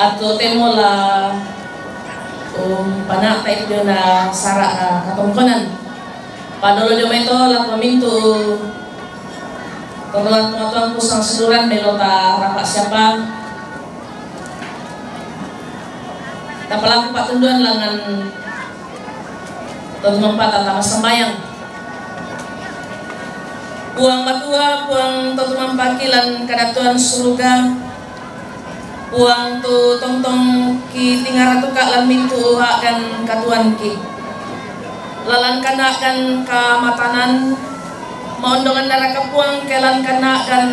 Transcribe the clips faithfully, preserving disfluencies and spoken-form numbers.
Ato temo la, um, pana' tayo na sara', ah, katongkonan. Padolo jo mai to la pamintu toroan tonga-tonga kusang siluran belo ta rapa' siapa. Tapalaku patunduan langan to tumampa ta tama sambayang. Puang matua, Puang to tumampa ki lan kadatuan suruga, Puang tu tongtong ki tingaratuka' lan mintu' ha'gan katuan ki. Lalan kana' gan kamatanan, maondongan naraka Puang ke lan kana' gan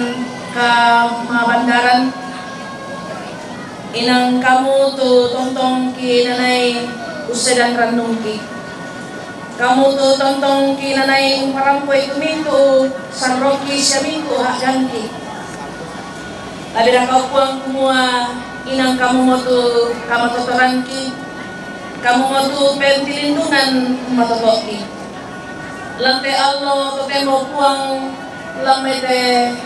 kamabandaran. Inang kamu tu tongtong ki nanai usedan rannung ki. Kamu tu tongtong ki nanai umparampoi tu mintu' sarroki sia mintu' ha'gan ki. Labi rakau Puang kumua inang kamu mo tu kamatotoran ki, kamu mo tu pentilindungan matoto' ki. Lan te allo totemo Puang, lan mai te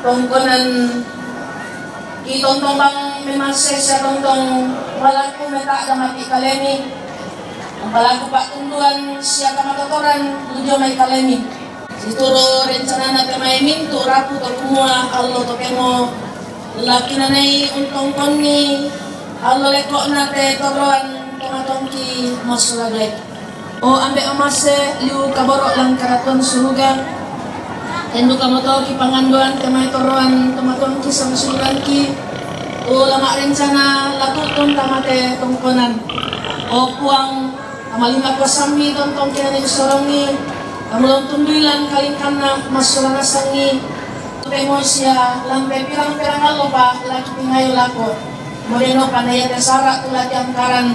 tongkonan ki tongtong bang memase sia tongtong palaku meta' damati kalemi, palaku patunduan sia kamatotoran lujo mai kalemi. Situru' rencanana te mai mintu' rapu to kumua allo totemo la kinanai untongkonni allo lekko'na te toroan tonga-tongki massola doi. O Ambe' mamase liu kaboro' lan kadatuan suruga, tenduka moto ki panganduan te mai toroan tonga-tongki sangsuranki, tu la ma'rencana la tu'tun tama te tongkonan. O Puang, tamalima kuasammi tongtong kinanai sorongi, tamulong tundui lan kalingkanna massola nasangi, temo sia lan te pirang-pirang allo pa la kitingayo lako. Modeno pana ia te sara' tu la kiangkaran,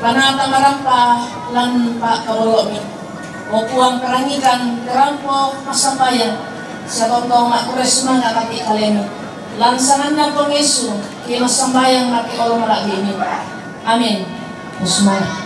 pana tamarampa lan pa kabolo'mi. O Puang, parangikan te rampo massambayang, sia tongtong ma'kurre sumanga' mati kalemi. Lan sanganna Puang Yesu, ki massambayang mati olo mara'dimi. Amin. Sumanga'.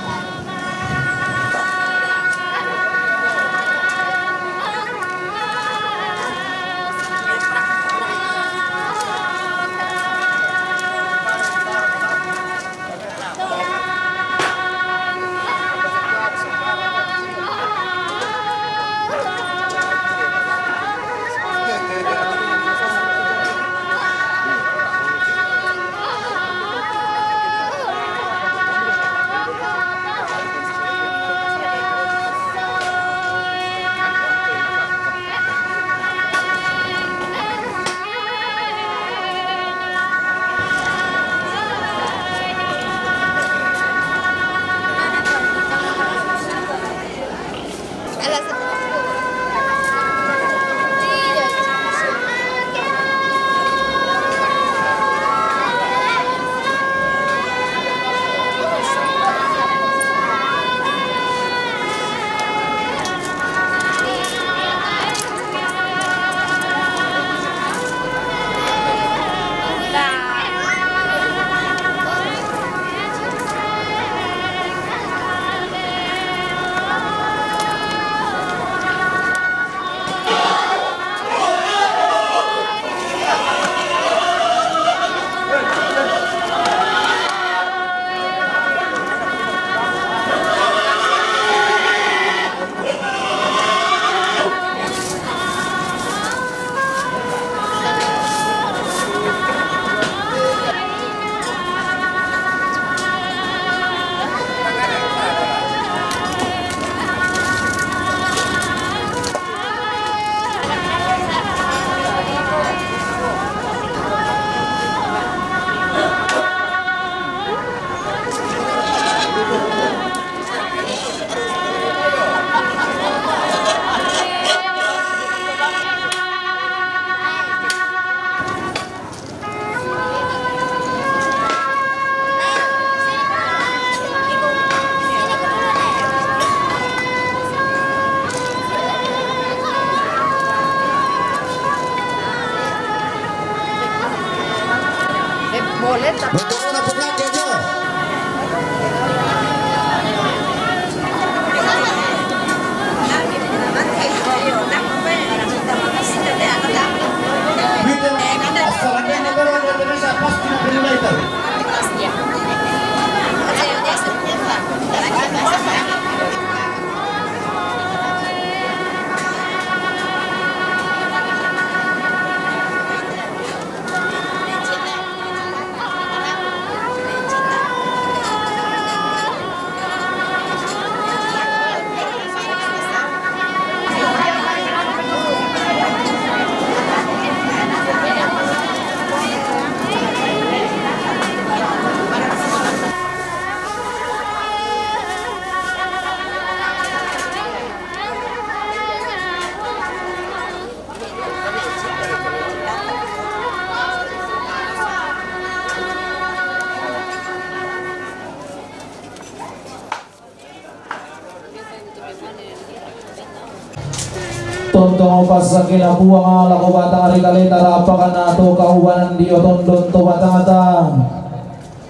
Tontong pasakina Puang lako batang ri kaleta, rapakana to kaubanan dio tondon to batangta.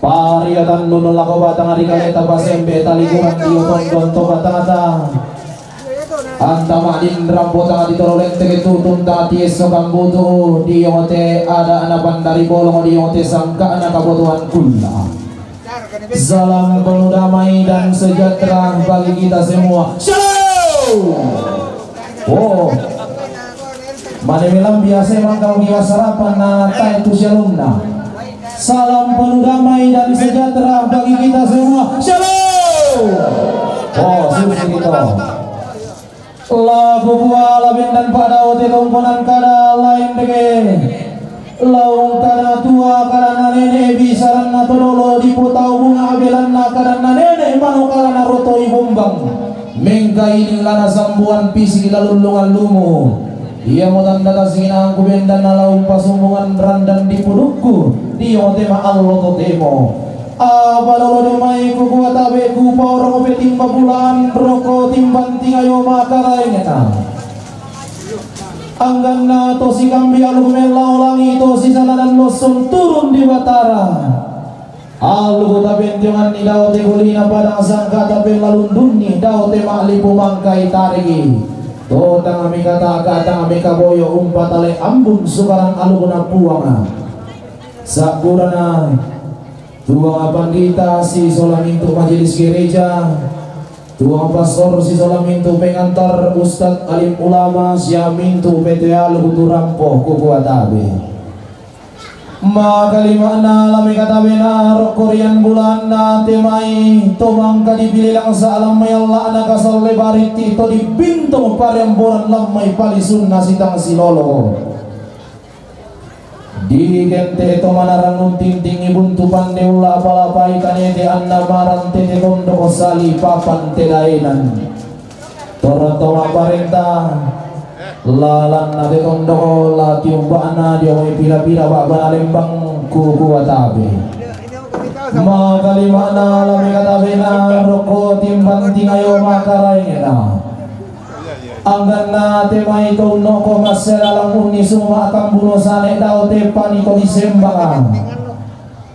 Pariatannun lako batang ri kaleta, pasembe talikuran dio tondon to batangta. Anta madin rampo tangati toro lenteke tutun tangati esso kambutu dio te ada ana pandari bolong dio te sangka ana kabutuhan kulla. Salam penuh damai dan sejahtera bagi kita semua. Shalom. Oh. Mane melam biasa emang kalau di sarapan na tae tu shalomna. Salam penuh damai dan sejahtera bagi kita semua. Shalom. Oh, susu kita. Lagu buah labin dan pada ote tongkonan kada lain dege. Laung kada tua kada na nene bisaran na todolo di potau bunga abelan na kada na nene mano kada na roto i bombang. Mengkai lana sambuan pisi lalu lungan lumu. Ia mo tanda tasinginangku bendan na laung pasumbungan randan di pudukku. Dio tema allo totemo. Apa lolo dumai ku kuat abe ku paorong ope timba bulan roko timban tingayo makaraengena. Angganna to si kambi alu mellau langi to si saladan loson turun di batara. Alu kota bentiongan ni dao te kulina padang sangka tapi lalundun ni dao te maklipu mangkai tarigi. To tangami kata kata ngami kaboyo umpat ale ambun sukarang alu kona puanga. Sakurana Tuang pandita si sola mintu majelis gereja, tuang pastor si sola mintu pengantar, ustad alim ulama sia mintu P T A lugu turampo kukuatabe. Maka limana lame katabena rokorian bulanna temai tomangka dipilih langsa lamai allana kasalle bariti to dipinto pariamboran lamai palisunna sitang silolo. Di gente to manarang untinting ibuntu pande ulla palapai kanete anna marang tete tondoko sali papan tedaenan. Toro to maparenta lalanna te tondoko la tiumbana diomoi pira-pira ba'bana lembang kukuatabe. Makalimana lame katabena rokko timbang tingayo makaraengena. Angganna temai to unnoko masselalang unni suma kambuno sane dao te pani to disembanga.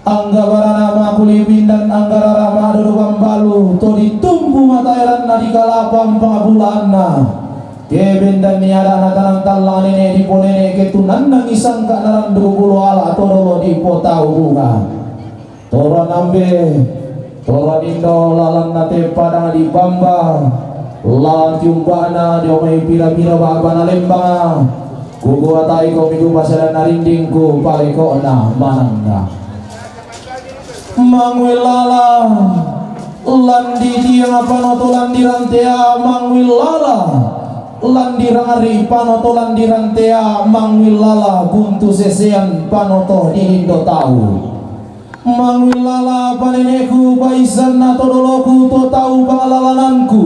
Angga barana makulipindan angga rara madodo bambalu to ditumpu mataeranna di kalapang pangabulaanna. Ke bendan ni adana tanang tallang nene diponene ke tunannangi sangka narandu pulo ala to dolo dipotau bunga. Toro nambe, toro nindo lalanna te padang di bamba, la tiumbana diomai pira-pira ba'bana lembanga. Kukuatai komi tu pasadan narinding ku palekona manangna. Manguilala landi tiang panoto landi rantea manguilala landi rari panoto landi rantea manguilala buntu sesean panoto di lindo tau. Manguilala paneneku paisanna to doloku to tau pangalalananku.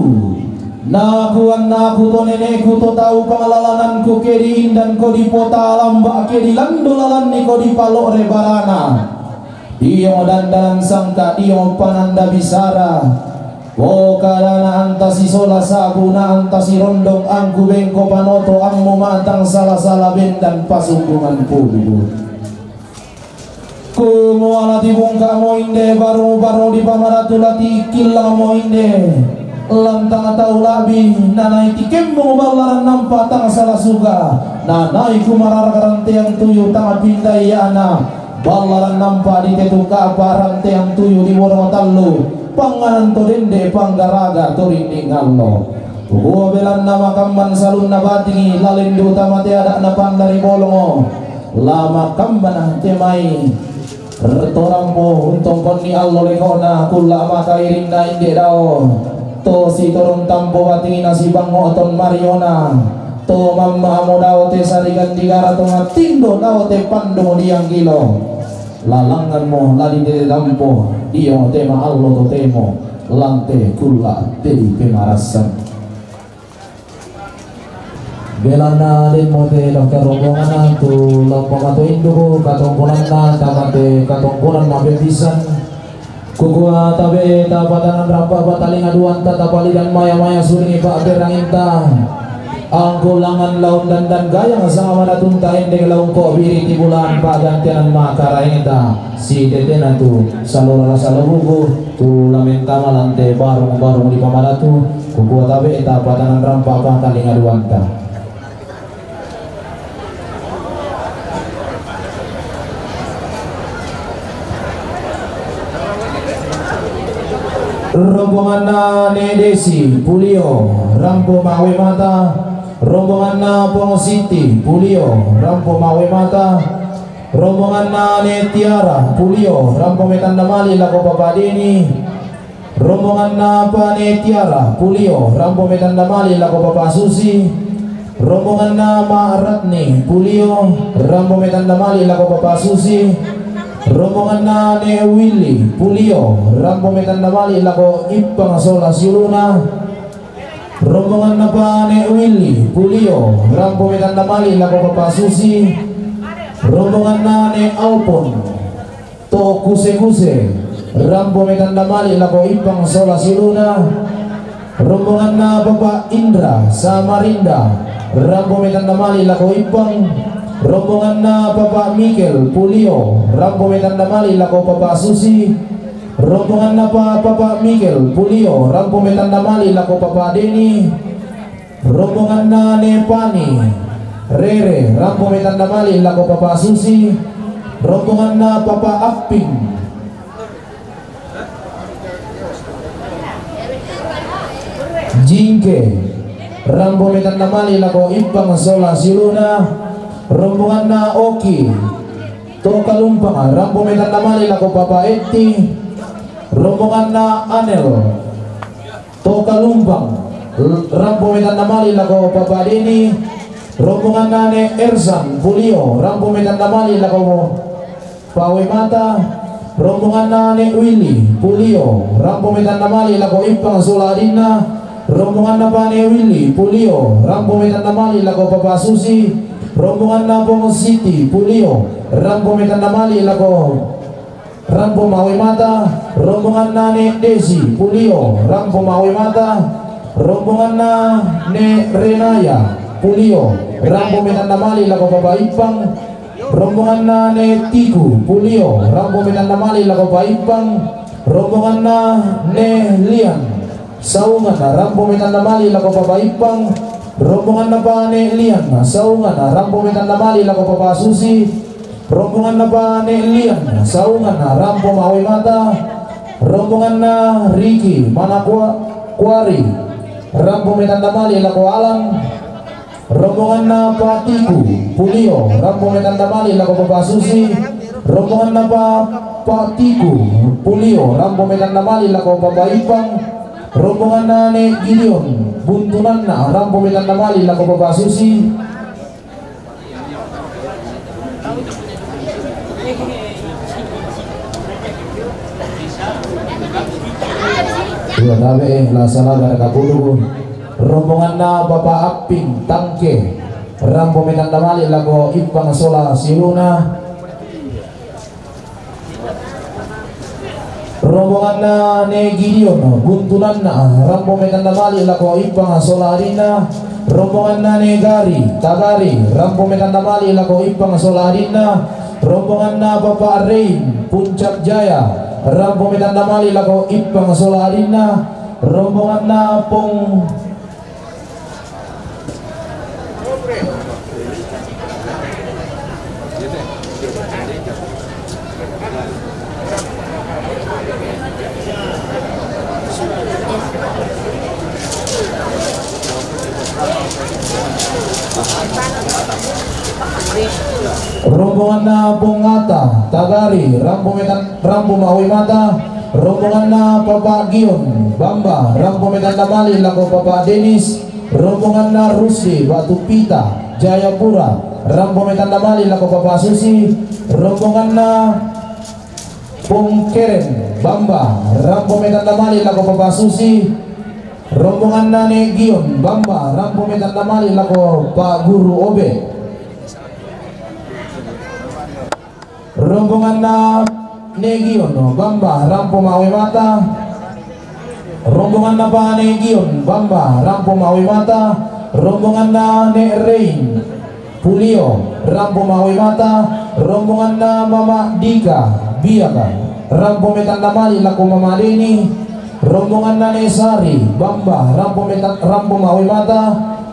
Naku annaku to neneku to tau pangalalananku ke di indan ko di pota lamba ke di lando lalanni ko di palo rebarana. Dio dandanan sangka dio pananda bisara. Ko kadana antasi sola sabuna antasi rondong angku bengko panoto ammo matang sala-sala bendan pasumbungan puluh. Kumu alati bungka mo inde baru-baru di pamaratu lati killang mo inde. Lantang tau labi nanai tikemmu ballaran nampa tang sala suka. Nanai kumarara karantean tuyu tang pindai ana. Ballaran nampa di tetu kapa rantean tuyu di borong tallu. Panganan to dende panggaraga to rinding allo. Tuo belanna makamman salunna batingi lalendu tamate adakna pandari bolongo. La makamman temai. Retorampo untongkonni allo lekona kulla maka irinna inde dao. To sitorong tampo batingina sibango ton mariona. To mamma amo dao te sarigan digara to matindo dao te pandung dianggilo. Lalanganmo la dide dampo dio tema allo to temo lante kulla tedi pemarasan. Belana limmo te dokter rombonganna tu lompo matu induku katongkonanna tamate katongkonan mabebisan. Kukua tabe tapatanan rapa patalinga duanta tapalidan maya-maya suringi pa beranginta. Angkulangan laon dandan gayang sama na tunta endeng laon ko biri ti bulan pagantian makaraeng ta si tetena tu salora salobugu tu lamenta malante barung-barung di pamalatu kukua tabe ta patanan rampa pakalingaduanta. Rombonganna ne Desi Pulio rampo mawe mata. Rombonganna Pong Siti Pulio rampo mawe mata. Rombonganna ne Tiara Pulio rampo metanda mali lako Papa Deni. Rombonganna pa ne Tiara Pulio rampo metanda mali lako Papa Susi. Rombonganna ma Ratni Pulio rampo metanda mali lako Papa Susi. Rombonganna ne Willy Pulio rampo metanda mali lako Ippang sola siuluna. Rombonganna pa ne Willy Pulio rampo metanda mali lako Papa Susi. Rombonganna ne Alpon to kuse-kuse rampo metanda mali lako Ippang sola siuluna. Rombonganna Papa Indra Samarinda rampo metanda mali lako Ippang. Rombonganna Papa Mikel Pulio rampo metanda mali lako Papa Susi. Rombonganna pa Papa Mikel Pulio rampo metanda mali lako Papa Deni. Rombonganna ne Pani Rere rampo metanda mali lako Papa Susi. Rombonganna Papa Apping Jingke rampo metanda mali lako Ippang sola siuluna. Rombonganna Oki to Kalumpang rampo metanda mali lako Papa Etti. Rombonganna Anel to Kalumpang rampo metanda mali lako Papa Deni. Rombonganna ne Ersan Pulio rampo metanda mali lako Pawe mata. Rombonganna ne Willy Pulio rampo metanda mali lako Ippang sola adinna. Rombonganna pa ne Willy Pulio rampo metanda mali lako Papa Susi. Rombonganna Pong Siti Pulio rampo metanda mali lako rampo mawe mata. Rombonganna ne Desi Pulio rampo mawe mata. Rombonganna ne Renaya Pulio rampo metanda mali lako Papa Ippang. Rombonganna ne Tiku Pulio rampo metanda mali lako Papa Ippang. Rombonganna ne Lian Saungan rampo metanda mali lako Papa Ippang. Rombonganna pa ne Lian Saungan rampo metanda mali lako Papa Susi. Rombonganna pa ne Lian Saungan rampo mawe mata. Rombonganna Riki Manakua Kuari rampo metanda mali lako Alang. Rombonganna pa Tiku Pulio rampo metanda mali lako Papa Susi. Rombonganna pa pa Tiku Pulio rampo metanda mali lako Papa Ippang. Rombonganna ne Gideon Buntunanna rampo metanda mali lako Papa Susi. Dua tabe la salaga kapuluku. Rombonganna Papa Apping Tangke rampo metanda mali lako Ippang sola siuluna. Rombonganna ne Gideon Buntunanna rampo metanda mali lako Ippang sola adinna. Rombonganna ne Gari Tagari rampo metanda mali lako Ippang sola adinna. Rombonganna Papa Rein Puncak Jaya rampo metanda mali lako Ippang sola adinna. Rombonganna Pong Rombonganna Pongata Tagari rampo metan rampo mawe mata. Rombonganna Papa Gion Bamba rampo metanda mali lako Papa Denis. Rombonganna Rusdi Batu Pita Jayapura rampo metanda mali lako Papa Susi. Rombonganna Pongkeren Bamba rampo metanda mali lako Papa Susi. Rombonganna ne Gion Bamba rampo metanda mali lako Pak Guru Obe. Rombonganna ne Gion Bamba rampo mawe mata. Rombonganna pa ne Gion Bamba rampo mawe mata. Rombonganna Ne' Rein Pulio, rampo ma'oe mata. Rombonganna Mama Dika Biaka, rampo metanda mali lako Mama Deni. Rombonganna Ne' Sari Bamba, rampo meta-, rampo ma'oe mata.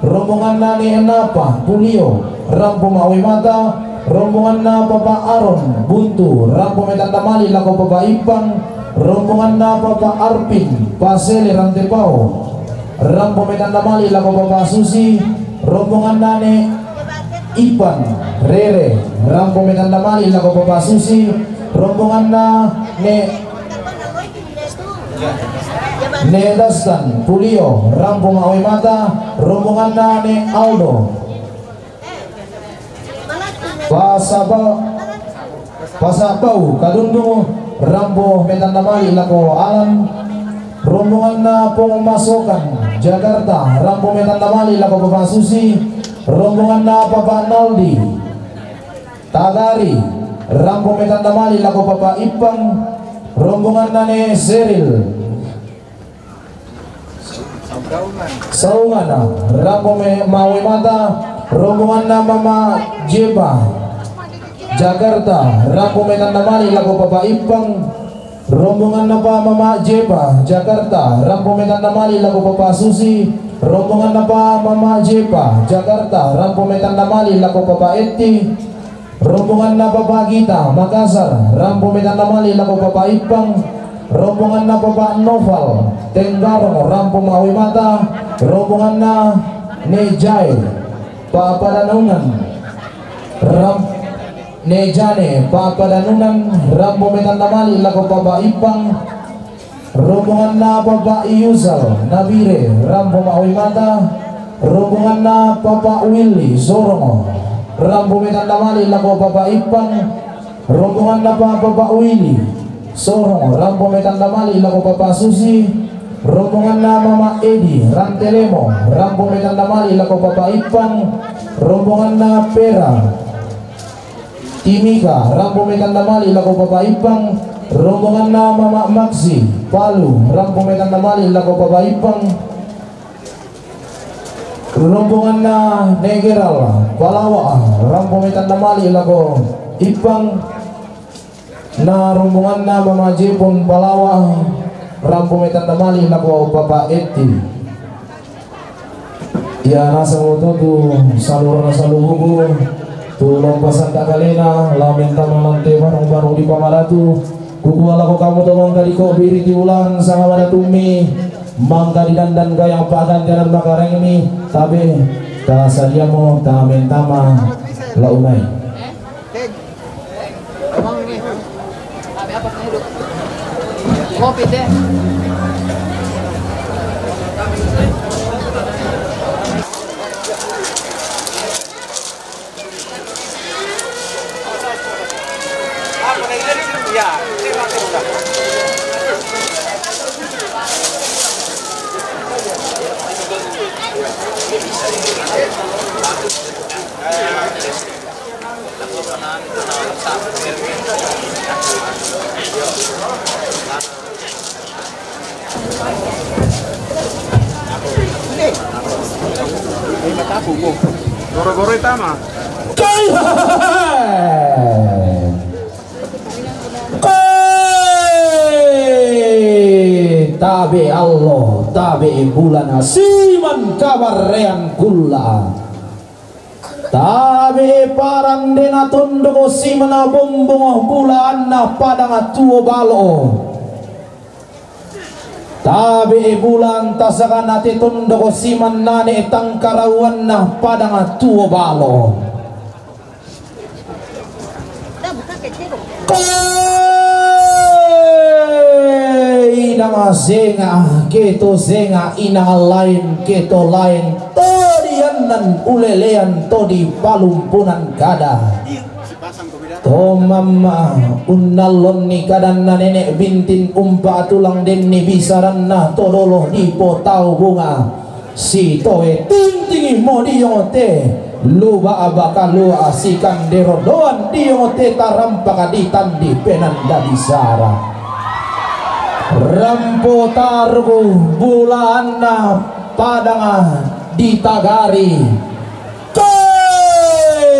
Rombonganna Ne' Napa Pulio, rampo ma'oe mata. Rombonganna Papa Aron Buntu, rampo metanda mali lako Papa Ipang. Rombonganna Papa Arpin Pasele Rantepao, rampo metanda mali lako Papa Susi. Rombonganna Ne' Ipan Rere, rampo metanda mali lako Papa Susi. Rombonganna Ne' Ne' Dastan Pulio, rampo ma'oe mata. Rombonganna Ne' Aldo Pasaba-, Pasabau Kadundung, rampo metanda mali lako Alan. Rombonganna Pong Masokan Jakarta, rampo metanda mali lako Papa Susi. Rombonganna Papa Naldi Tagari, rampo metanda mali lako Papa Ipang. Rombonganna Ne' Seril Saungana, rampo me-, ma'oe mata. Rombonganna Mama Jepa Jakarta, rampo metanda mali lako Papa Ipang. Rombonganna pa Mama Jepa Jakarta, rampo metanda mali lako Papa Susi. Rombonganna pa Mama Jepa Jakarta, rampo metanda mali lako Papa Etti. Rombonganna Papa Gita Makassar, rampo metanda mali lako Papa Ipang. Rombonganna Papa Noval Tenggarong, rampo ma'oe mata. Rombonganna Ne' Jae Papa Danunan, ram-, Ne' Jane Papa Danunan, rampo metanda mali lako Papa Ipang. Rombonganna Papa Iusal Nabire, rampo ma'oe mata. Rombonganna Papa Willy Sorongo, rampo metanda mali lako Papa Ipang. Rombonganna pa Papa Willy Sorongo, rampo metanda mali lako Papa Susi. Rombonganna Mama Edi Rantelemo, rampo metanda mali lako Papa Ipang. Rombonganna Pera Timika, rampo metanda mali lako Papa Ipang. Rombonganna Mama Maxi Palu, rampo metanda mali lako Papa Ipang. Rombonganna Ne' Geral Palawa, rampo metanda mali lako Ipang. Na rombonganna Mama Jepon Palawa, rampo metanda mali lako Papa Etti. Ia nasang oto tu salurana saluhuku, tu lompa sanda kalena, la mentama nante barung-barung di pamalatu. Kukua lako kamu to mangka di ko biri ti ulang sanga madatummi, mangka di dandan gayang pagantianan makarengmi, tabe, ta sadiamo, ta mentama, la unai. Goro-goro tama. Kai! Kai! Tabe allo, tabe bulana, siman kabarrean kulla. Tabe parandena tondoko simana bombongo bulaanna padanga tuo balo. Tabe bulaan tasakana te tondoko simannane tangkarauanna padanga tuo balo. Inang senga, keto senga, inang lain, keto lain, to diannan ulelean, to di palumpunan kada. To mamma unnallonni kadanna nene bintin umpa tulang denni bisaranna to dolo di potau bunga. Sitoe tintingi mo diongote luba abakalua sikandero doan diongote tarampaka ditandi penanda bisara. Rampo taruku bulaanna padanga ditagari. Koe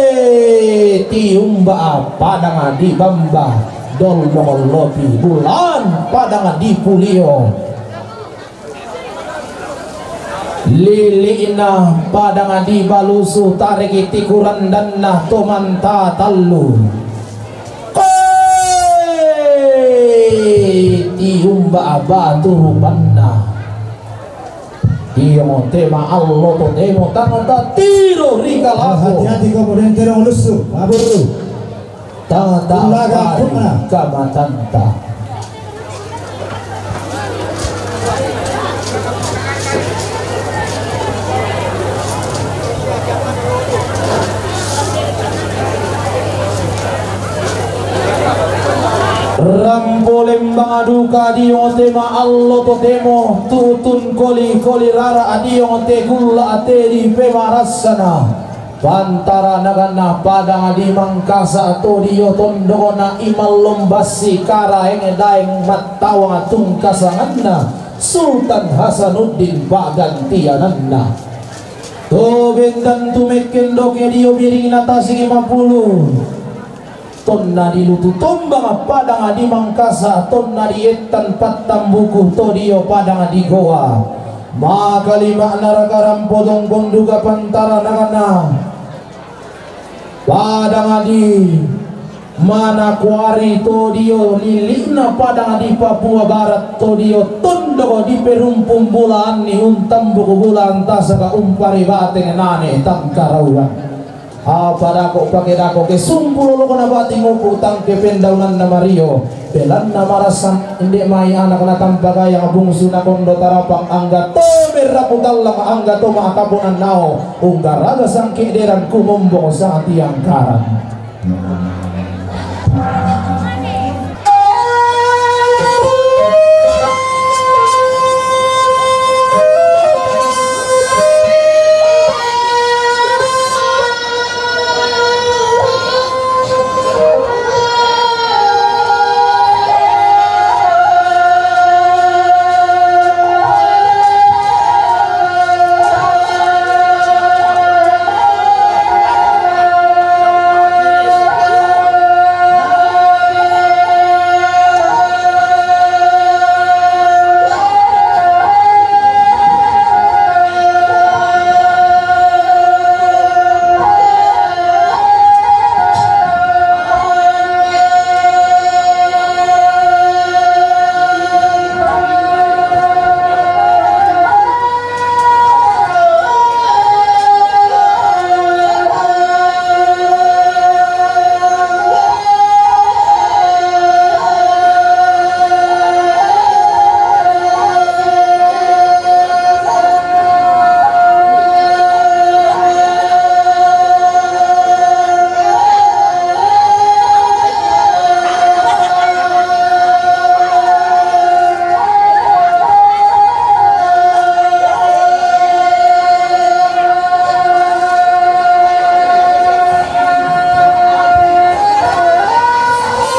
tiumba padang di bamba, dolmo lopi bulan padang di pulio. Lili'na padang di balusu, tariki tikurandanna to manta tallu. Koe tiumba batu rupanna. Dio te ma allo totemo tang tatiro ri kalapo. Hati-hati kau modern terong lusu, aburru. Tata Ulaga pari puna. Kamatanta. Rampo lembang duka dio te ma allo totemo, tutun koli-koli rara dio te gulla te di pemarassana. Pantara naganna padang di Mangkasa to dio tondona imallom bassi karaeng daeng mattawang tungkasanganna Sultan Hasanuddin paggantiananna. To bendan tu mekkendoke dio biringna tasik lima puluh. Tonna dilutu tombang padang di Mangkasa, tonna diettan pattambuku to dio padang di Gowa. Maka lima'na raka rampo tonggong duka pantara nagana. Padang di Manakuari to dio lili'na padang di Papua Barat to dio tondok di perumpung bulan ni untambuku bulan tasaka umpari bateng nane tangkarauan. Apa dako pake dako ke sumpu lolokona bati ngupu tangke pendaunanna mario. Belanna marassan inde mai anak na tampa gayang bungsu na kondo tarapang angga to berrapu tallang angga to makaponan nao. Unggaraga sangke deran kumombong satiang karan.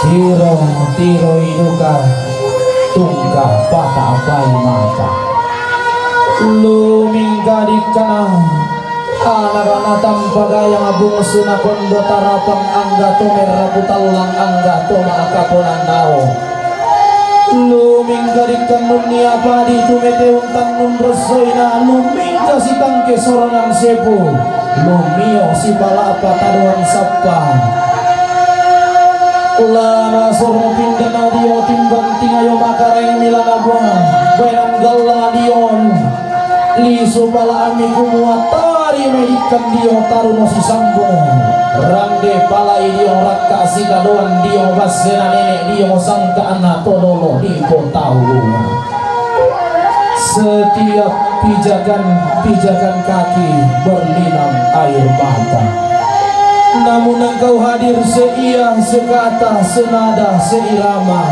Tiro, tiro iduka tungka pata apai mata. Lumingka dikkana anak-anak tampa gayang bungsu na kondo tarapang angga to merrapu tallang angga to makaponan nao. Lumingka dikkannunni apa di tu meteun tannun ressoina lumingka sitangke sorangan sepu. Lumio sipalapa tadoan sappa. Lana sorong pindana dio timbang tingayo makaraeng milana buang. Baenan gallang dio. Lisu pala ami kumua tari medikkan dio taruno sisambung. Rande palai dio rakka sikadoan dio bassena nenek dio sangka ana todolo di kotau. Setiap pijakan-pijakan kaki berlinang air mata. Namun engkau hadir seia, sekata, senada, seirama.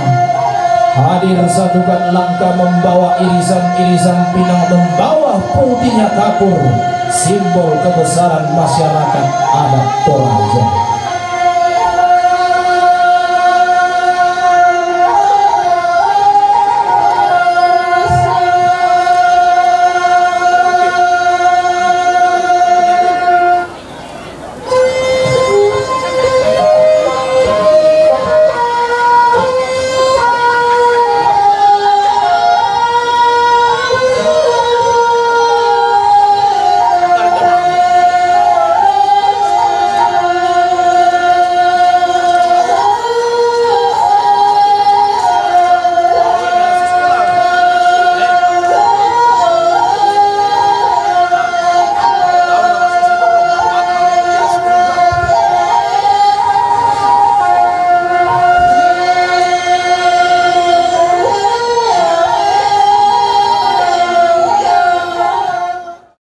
Hadir satukan langkah membawa irisan-irisan pinang, membawa putihnya kapur, simbol kebesaran masyarakat adat Toraja.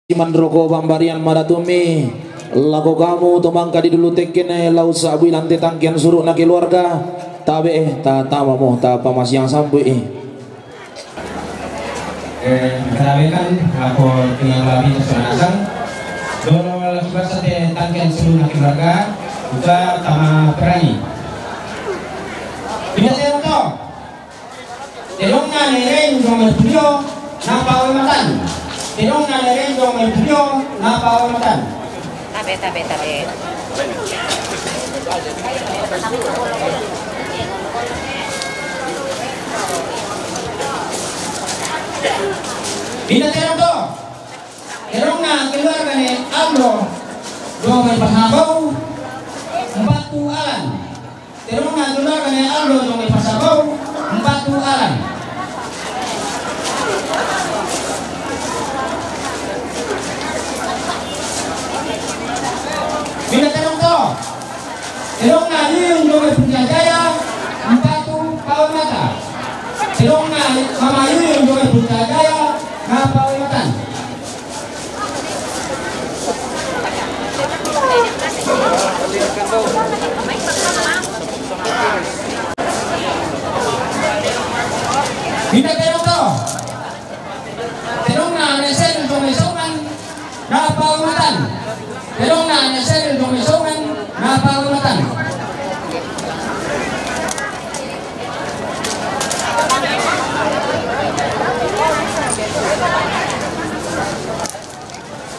Simanroko pambarian madatumi lako kamu to mangkadi dulu tekkene lao sabui lante tangkian suru'na keluarga. Tabe' eh, ta tama mo ta pamasiang sambui. Eh, tabe' kan lako tinang labi soal nasang. Dolo lako basa te tangkian suru'na keluarga. Uta tama perangi. Pinda sewa to. Tedongna ne reng jong mai pulio, napa we matan. Tedongna ne reng jong mai pulio, napa we matan. Tabe', tabe', tabe'. Pinda tedong to. Tedongna keluarga ne Aldo jong mai Pasabau, mpatu Alan. Tedongna keluarga ne Aldo jong mai Pasabau, mpatu Alan. Pinda tedong to. Tedongna Yuyun jong mai Putrajaya, mpatu pawe mata. Tedongna Mama Yuyun jong mai Putrajaya, napa we matan. Pinda tedong to. Tedongna ne Sel jong mai Songan, napa we matan. Tedongna ne Sel jong mai Songan, napa we matan.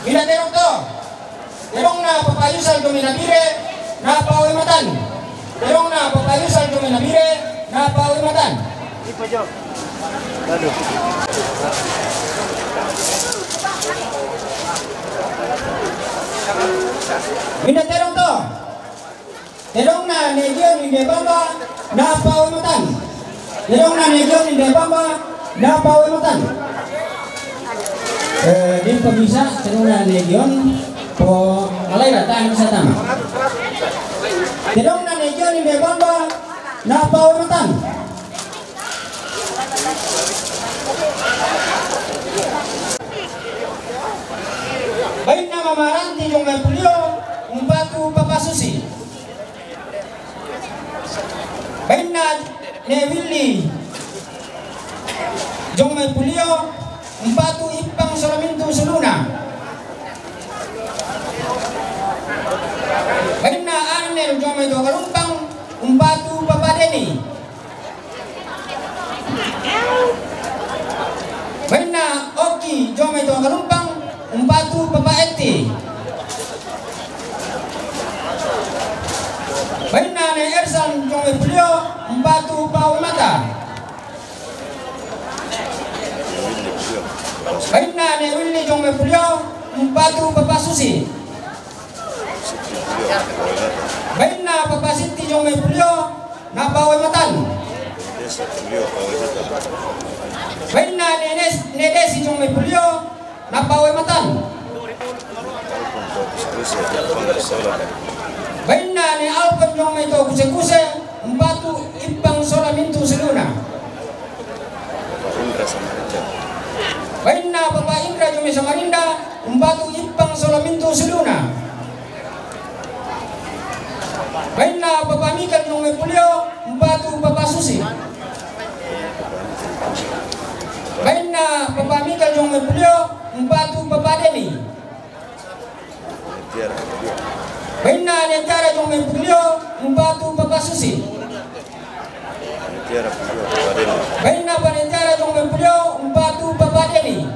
Pinda tedong to. Tedongna Papa Yusal jong mai Nabire, napa we matan. Tedongna Papa Yusal jong mai Nabire, napa we matan. Pinda tedong to. Tedongna ne Gion Indebamba, napa we matan. Tedongna ne Gion Indebamba, napa we matan. Eh, dim pemisa, tedongna ne Gion, po alai datang bisa tama. Tedongna ne Gion Indebamba, napa we matan. Bainna Mama Ranti jong mai pulio, mpatu Papa Susi. Bainna ne Willy jong mai pulio, mpatu Ippang sola mintu seluna. Bainna Arnel jong mai Toa Kalumpang, mpatu Papa Deni. Bainna Oki jong mai Toa Kalumpang, mpatu Papa Eti. Bainna ne Ersan jong mai pulio, mpatu pawe mata. Bainna ne Willy jong mai pulio, mpatu Papa Susi. Bainna Papa Siti jong mai pulio, napa we matan. Bainna ne Nes-, ne Desi jong mai pulio, napa we matan. Bainna ne Alpon jong mai Toa Kuse-kuse, mpatu Ippang sola mintu seluna. Bainna Papa Indra jong mai Samarinda, mpatu Ippang sola mintu seluna. Bainna Papa Mikael jong mai pulio, mpatu Papa Susi. Bainna Papa Mikael jong mai pulio, mpatu Papa Deni. Bainna ne Tiara jong mai pulio, mpatu Papa Susi. Bainna pa ne Tiara jong mai pulio, mpatu Papa Deni.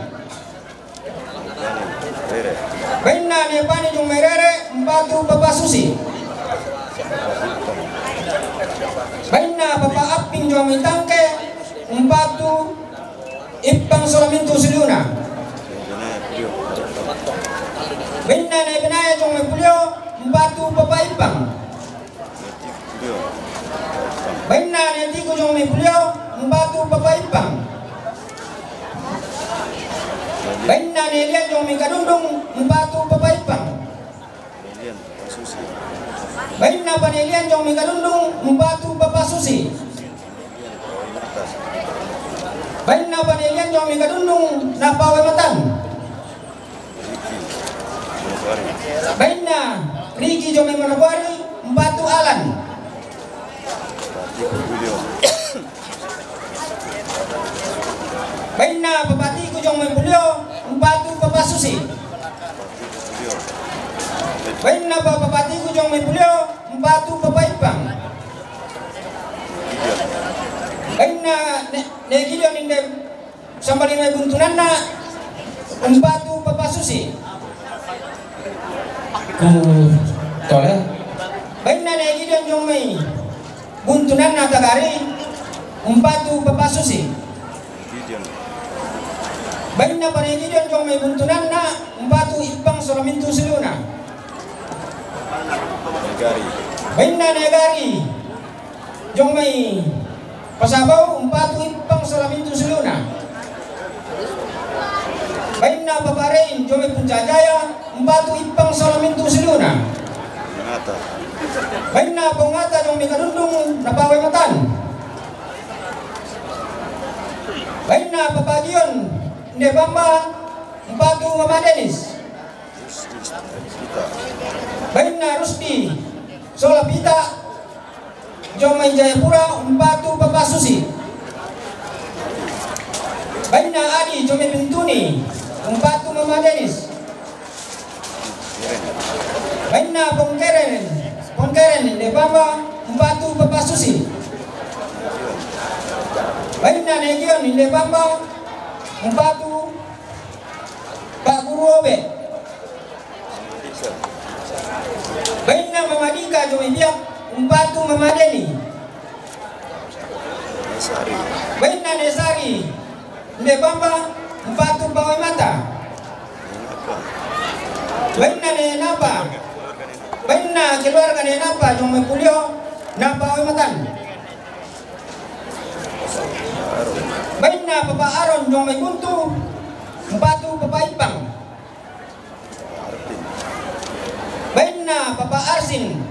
Bainna ne Pani jong mai Rere, mpatu Papa Susi. Bainna Papa Aping jong mai Tangke, mpatu Ippang sola mintu seluna. Bainna ne Benaya jong mai pulio, mpatu Papa Ippang. Bainna ne Tiko jong mai pulio, mpatu Papa Ippang. Bainna ne Lian jong mai Kadundung, mpatu Papa Ippang. Bainna pa ne Lian jong mai Kadundung, mpatu Papa Susi. Bainna pa ne Lian jong mai Kadundung, napa we matan. Jong mai Manokwari, umpatu Alan. Bainna Papa Tiku jong mai Pulio, umpatu Papa Susi. Bainna Papa Tiku jong mai Pulio, umpatu Papa Ipang. Bainna Ne, Ne Gideon inde Sambali mai buntunanna, umpatu Papa Susi. Ku tole. Bainna Ne Gideon jong mai buntunanna Tagari, umpatu Papa Susi. Bainna pa Ne Gideon jong mai buntunanna, umpatu Ipang sola mintu siluna. Bainna Ne Gari jong mai Pasabau, umpatu Ipang sola mintu siluna. Bainna Papa Rein jong mai Puncak Jaya, umpatu Ipang sola mintu siluna. Bainna Pongata jong mai Kadundung, napa we matan. Bainna Papa Gion inde Bamba, umpatu Mama Denis. Bainna Rusdi sola Pita jong mai Jayapura, umpatu Papa Susi. Bainna Adi jong mai Bintuni, umpatu Mama Denis. Bainna Pongkeren, Pongkeren inde Bamba, umpatu Papa Susi. Bainna Ne Gion inde Bamba, umpatu Pak Guru Obe. Bainna Mama Dika jong mai Biak, umpatu Mama Deni. Bainna Ne Sari inde Bamba, umpatu Pak Wemata. Bainna Ne Napa. Bainna keluarga Ne Napa jong mai Pulio, napa we matan. Bainna Papa Aron jong mai Buntu, umpatu Papa Ipang. Bainna Papa Arsin,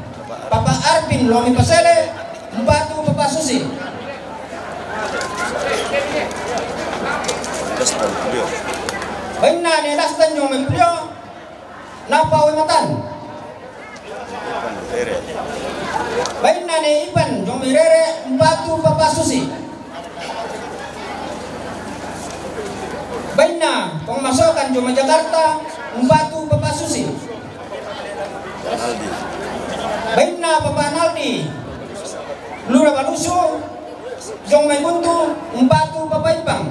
Papa Arpin, Lomi Pasele, umpatu Papa Susi. Bainna Ne Dastan jong mai Pulio, napa we matan. Bainna Ne Ipan jong mai Rere, umpatu Papa Susi. Bainna Pong Masokan jong mai Jakarta, umpatu Papa Susi. Bainna Papa Naldi, Lura Balusu jong mai Buntu, umpatu Papa Ipang.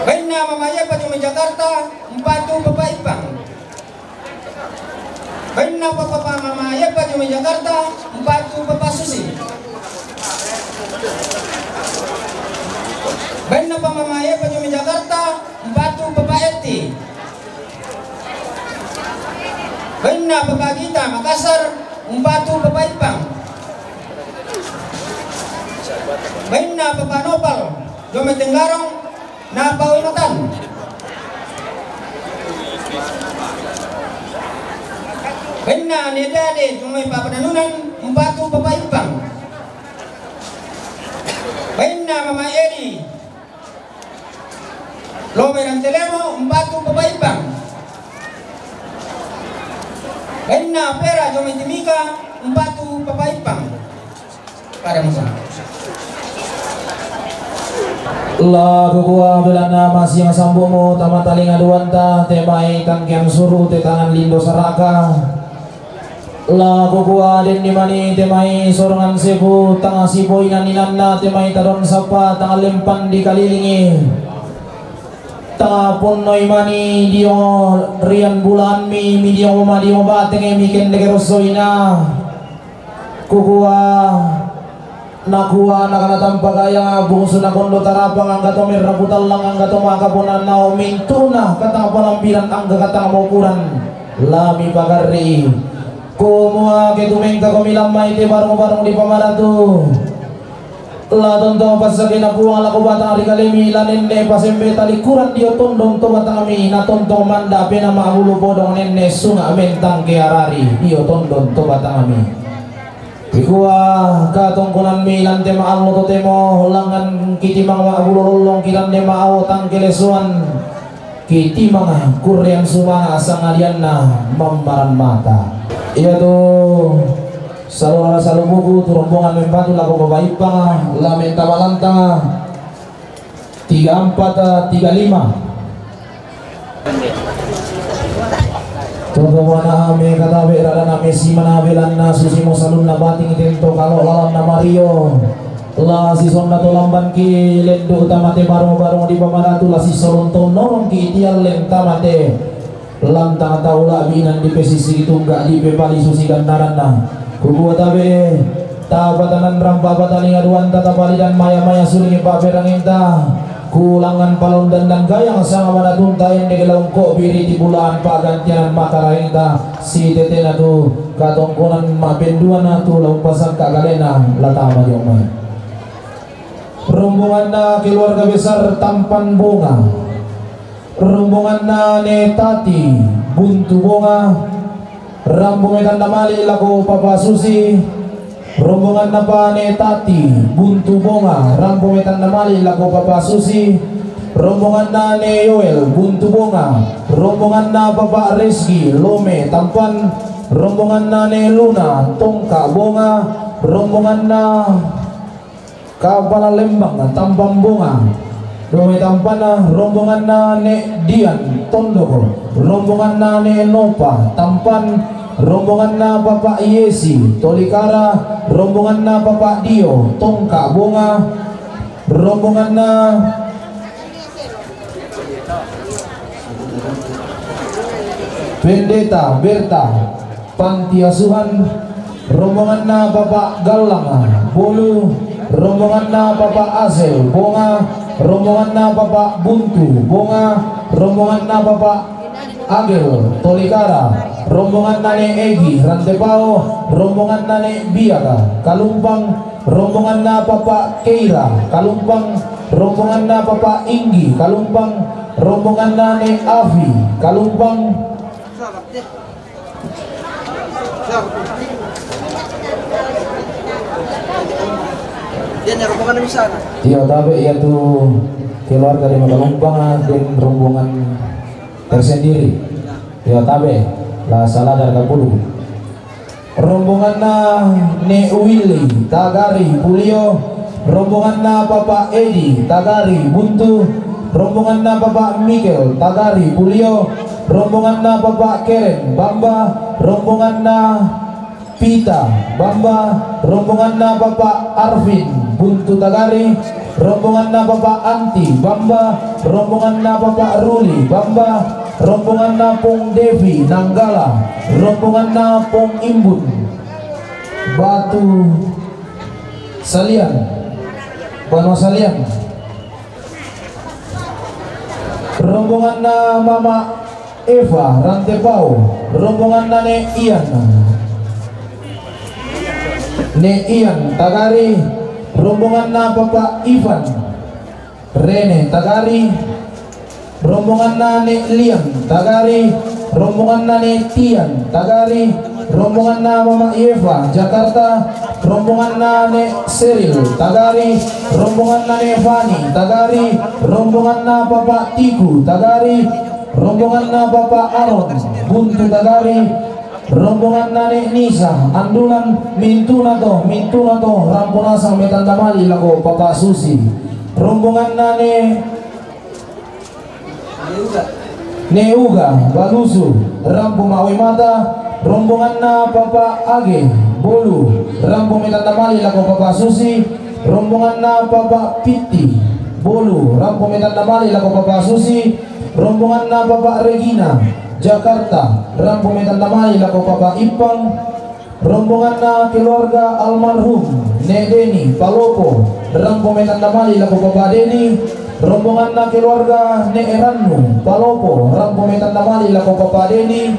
Bainna Mama Yepa jong mai Jakarta, umpatu Papa Ipang. Bainna Papa, Mama Yepa jong mai Jakarta, umpatu Papa Susi. Bainna Papa, Mama Yepa jong mai Jakarta, umpatu Papa Eti. Bainna Papa Gita Makassar, umpatu Papa Ipang. Bainna Papa Nopal jong mai Tenggarong, napa we matan. Bainna Ne Dade jong mai Papa Danunan, umpatu Papa Ipang. Bainna Mama Edi Lomeran Telemo, umpatu Papa Ipang. Bainna Pera jong mai Timika, umpatu Papa Ipang. Pada masa. La kukua belanna masi masambumu tama talinga duanta, te mai tangkean suru te tangan lindo saraka. La kukua denni mani te mai sorongan sepu tanga sipoinan-inanna, te mai tadon sapa tanga lempan dikalilingi. Tanga ponnoi mani dio rian bulanmi, mi dio ma dio batenge mi kendeke rosoina. Kukua nakua nakana tampa gaya bungsu nakondo tarapang angga to merrapu tallang angga to makapona nao mintuna katang palampiran angga katang maupuran lami pagarri. Kumua ketumengka komi lammai te barung-barung di pamaratu. La tontong passakena Puang lako batang ri kalemi, la nenne pasembe talikuran dio tondon to batangmi, na tontong manda pena ma'bulu podong nenne sunga mentang ke arari dio tondon to batangmi. Ikua katongkonanmi lante ma'allo totemo, langan kitimang ma'bulu lollong kilande ma'au tangkelesuan. Kitimang kurrean sumanga sangalianna mammaran mata. Iatu salora salubuku tu rombongan membatu lako babaipang la mentama lantanga tiga empat tiga lima. Toto wana ame katabe radana mesi manabe lanna susimo salunna bating tento kalo lalanna mario. La sisonna to lambanki lendu utamate barung-barung di pamanatu la sisolon to norongki itial lentamate. Lantang tau labinan di pesisi tungga di pepali susi gandaranna. Kukua tabe tapatanan rampa patalinga duanta tapalidan maya-maya sulingi paperanginta. Kulangan palondan dan gayang sanga manatunta ende gelaungko biri di bulaan pagantian mata rainta. Si tetena tu katongkonan mapenduana tu laung pasangka galena latama diomai. Rombonganna keluarga besar Tampan Bonga. Rombonganna ne Tati Buntu Bonga. Rambo metanna mali lako Papa Susi. Rombonganna pa ne Tati Buntu Bonga. Rambo metanna mali lako Papa Susi. Rombonganna ne Yoel Buntu Bonga. Rombonganna Papa Reski Lome Tampan. Rombonganna ne Luna Tongka Bonga. Rombonganna Kapala Lembang Tampan Bonga. Dome Tampana rombonganna ne Dian Tondoko. Rombonganna ne Nopa Tampan. Rombonganna Papa Yesi Tolikara. Rombonganna Papa Dio Tongka Bonga. Rombonganna Pendeta Berta Panti Asuhan. Rombonganna Bapak Gallang Bolu. Rombonganna Bapak Asel Bonga. Rombonganna Bapak Buntu Bonga. Rombonganna Bapak Agel Tolikara. Rombonganna ne Egi Rantepao. Rombonganna ne Biaka Kalumpang. Rombonganna Bapak Keira Kalumpang. Rombonganna Bapak Inggi Kalumpang. Rombonganna ne Afi Kalumpang. Dia nya rombongan di sana. Iya, tapi iya tu keluarga di Matalumpang dan rombongan tersendiri. Iya, tapi la salah dari kapulu. Rombonganna ne Willy Tagari Pulio. Rombonganna Papa Edi Tagari Buntu. Rombonganna Papa Mikel Tagari Pulio. Rombonganna Papa Keren Bamba. Rombonganna Pita Bamba. Rombonganna Papa Arvin Buntu Tagari. Rombonganna Papa Anti Bamba. Rombonganna Papa Ruli Bamba. Rombonganna Pong Devi Nanggala. Rombonganna Pong Imbun Batu Salian. Banua Salian. Rombonganna Mama Eva Rantepao. Rombonganna ne Ian. Ne Ian Tagari. Rombonganna Papa Ivan Rene Tagari. Rombonganna ne Lian Tagari. Rombonganna ne Tian Tagari. Rombonganna Mama Eva Jakarta. Rombonganna ne Seril Tagari. Rombonganna ne Fani Tagari. Rombonganna Papa Tiku Tagari. Rombonganna Papa Aron Buntu Tagari. Rombonganna ne Nisa Andulan. Mintuna to, mintuna to rampo nasang metanda mali lako Papa Susi. Rombonganna ne Neuga Balusu rampo mawe mata. Rombonganna Papa Age Bolu rampo metanda mali lako Papa Susi. Rombonganna Papa Pitti Bolu rampo metanda mali lako Papa Susi. Rombonganna Papa Regina Jakarta rampo metanda mali lako Papa Ipang. Rombonganna keluarga almarhum Ne Deni Palopo rampo metanda mali lako Papa Deni. Rombonganna keluarga Ne Erannu Palopo rampo metanda mali lako Papa Deni.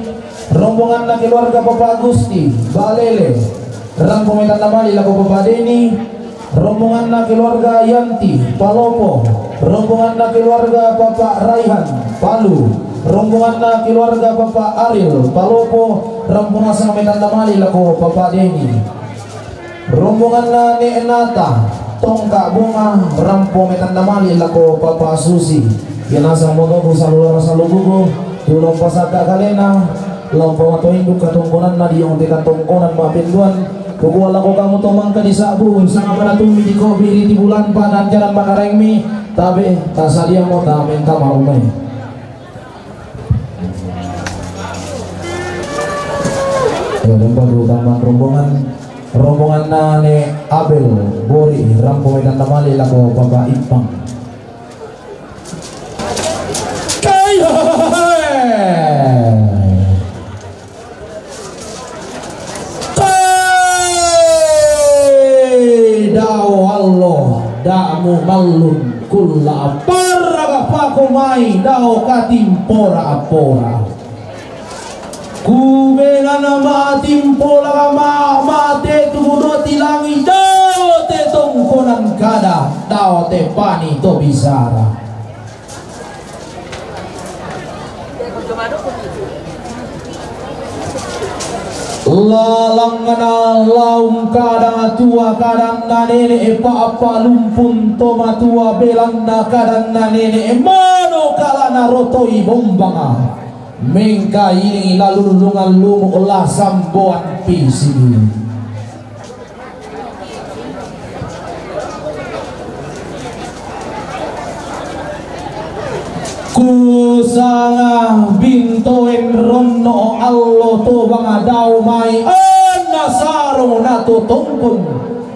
Rombonganna keluarga Papa Gusti Balele rampo metanda mali lako Papa Deni. Rombonganna keluarga Yanti Palopo. Rombonganna keluarga Papa Raihan Palu. Rombonganna keluarga Papa Aril Palopo. Rampo nasang metanda mali lako Papa Deni. Rombonganna Ne Nata Tongka Bonga rampo metanda mali lako Papa Susi. Binasa moto ku salulora salubuku, tulung pasaka kalena, lompo mato induk katongkonanna diong te katongkonan mapenduan, kukua lako kamu tomangka di sabu, sanga pada tummi di kopi di bulan padan jalan makarengmi, tabe, tasadia mo tamen tamarumai. Ya, lompo dulu tamang rombongan, rombongan nane Abel, Bori, rampo medan namali lako Bapak Ipang. Kai, kai, dao allo, damu mallun, kulla parraga pakomai, dao katimpora-pora. Kubelana matimpolaka ma, mate tuku doti langi, dao te tongkonan kada, dao te pani to bisara. Lalangna laung kadang tua kadanna nene, epa apa lumpun to matua belanna kadanna nene, mano kalana rotoi bombanga. Mengkailing lalulungan lumu la samboan pisini. Kusanga bintoen ronno allo to banga dao mai anna sarong nato tongkon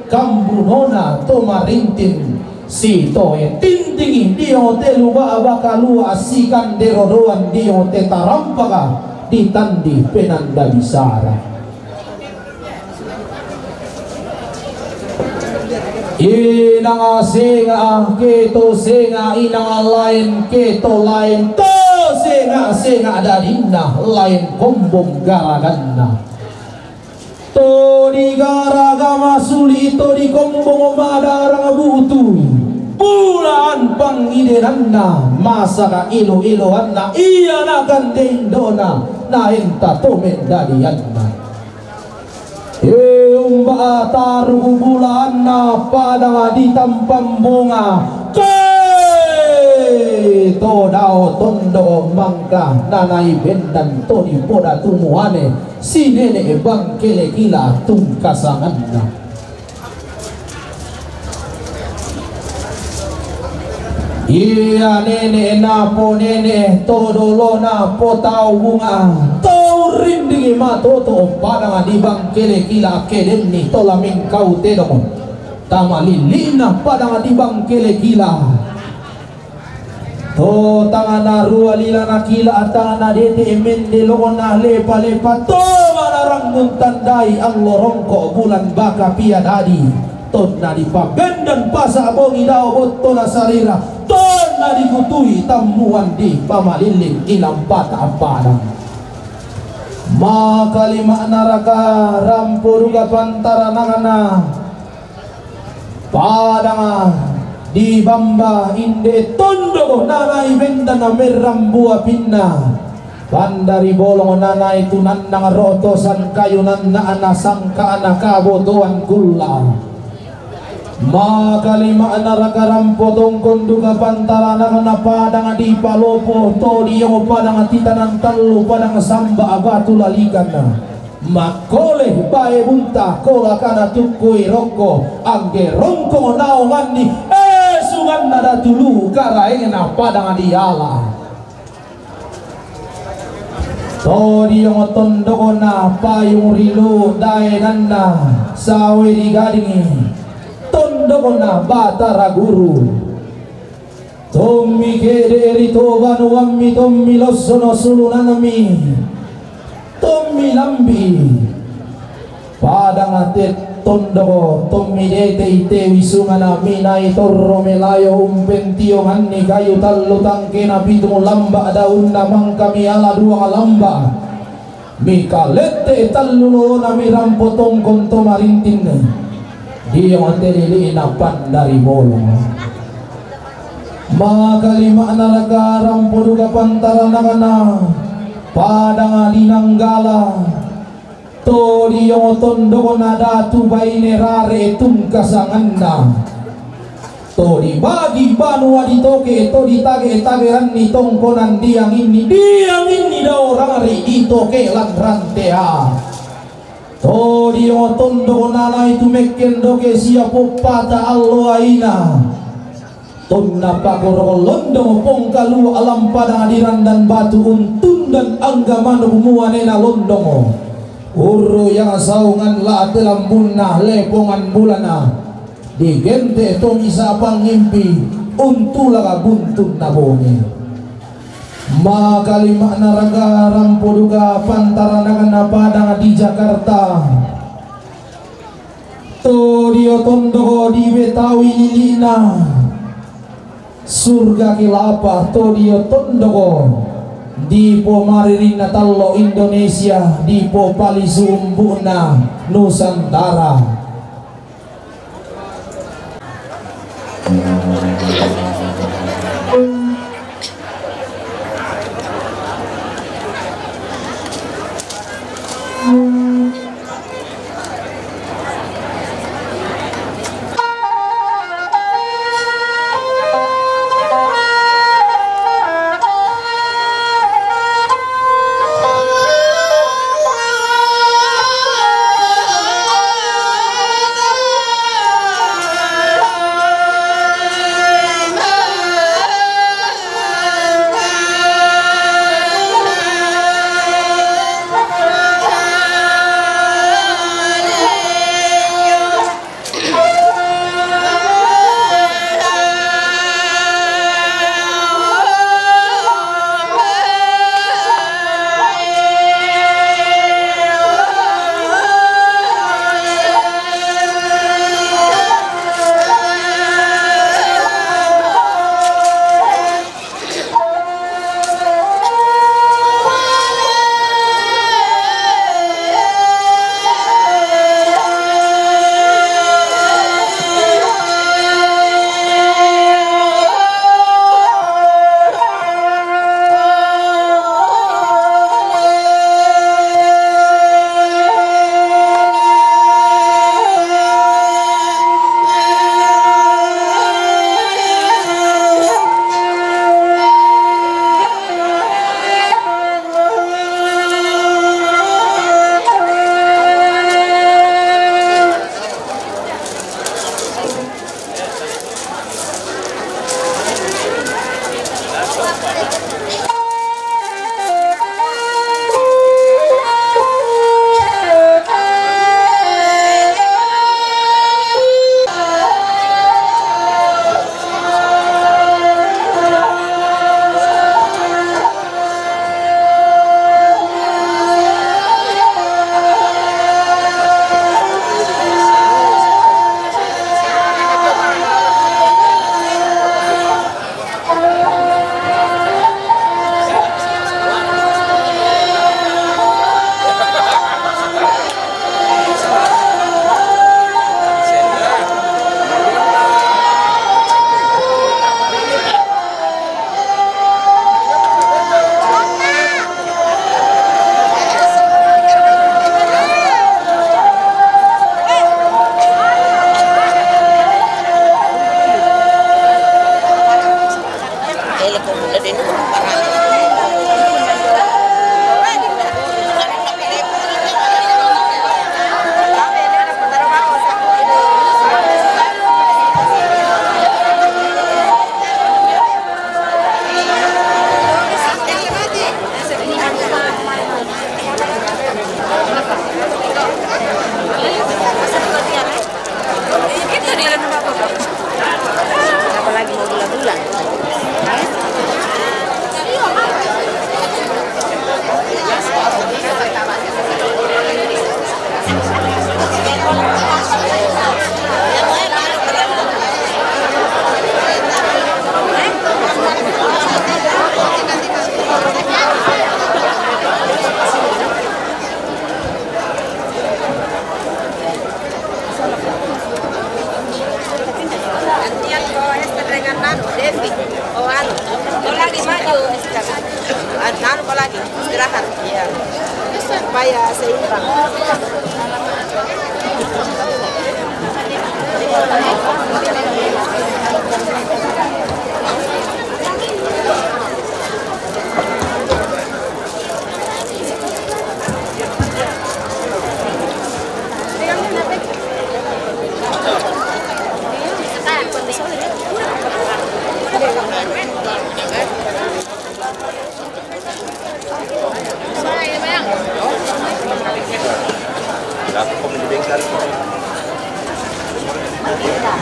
kambunona to marintin. Sitoe tintingi dio te luba bakalua sikandero doan dio te tarampaka ditandi penanda bisara. Inang senga, keto senga, inang lain, keto lain, to senga, senga dadinna, lain kombong garaganna. To digaraga masuli, to dikombong madarang butu. Bulaan pangidenanna, masaka ilo-iloanna, iya nakan dendona, naenta to mendadianna. E umba taru bulanna pada ditampang bonga. Ke to dao tondo mangka nanai bendan to dipoda tumuane. Si nene bangkele kila tungkasanganna. Iya nene napo nene to dolo napo tau bunga to rindingi mato to padang di bangkele kila kedenni to lamengkau tedong. Tama lilina padang di bangkele kila. To tangana rua lilana kila tangana dete mende lona lepa-lepa to malarang muntandai allo rongko bulan baka pia dadi. Tonna dipabendan pasa bongi dao bottona sarira. Tonna dikutui tammuan di pamalilling ilampata padang. Makalima naraka rampo duka pantaranangana. Padang di bamba inde tondo nanai bendana merrambua pinna. Pandari bolong nanai tunannang rotosan kayu nanna ana sangka ana kabotoan kulla. Makalima naraka rampo tongkon duka pantaranangna padang di palopo to dio padang titanan tallu padang samba batu lalikanna. Makkole bae bunta kolakana tukkui rokko, angge rongko naonganni, eh, sunganna datulu karaengna padang diala. To diong tondokna payung rilu daenanna sawe digadingi. Tondokna Batara Guru. Tommi kede ri to banuammi, tommi lossono sulunanami, tommi lambi. Padang te tondoko, tommi dete ite wisungana minai torro melayo umpentionganni kayu tallu tangkena pitung lamba daunna mangkami ala dua lamba. Mikalette tallu lolona mirampo tongkon to marintinna. Dio telilina pandari bolong. Makalima naraka rampo duka pantaranakana padang dinanggala. To dio tondokna datu baine rare tungkasanganna. To dibagi banua ditoke, to ditage-tageranni tongkonan dianginni, dianginni dao rari ditoke lan rantea. To dio tondok nalai tu mekken doke sia poppata allo aina. Tonna pakorok londong pongkalua alam padang di randan batu untundan angga manuk muanena londongo. Urru yang saungan la telambunna lepongan bulana. Digente tomi sapang ngimpi untulak buntunna bongi. Makalima'na raga rampo duka pantaranakna padang di Jakarta. To dio tondoko di Betawi lili'na. Surga kelapa to dio tondoko di pomaririnna tallo Indonesia di popalisu umbu'na Nusantara. Apalagi mau gula-gula. Gantian ko Ester dengan anu, Devi. Oh, anu. Kau lagi maju, Ester. An-, anu kau lagi, istirahat. Iya. Supaya seimbang.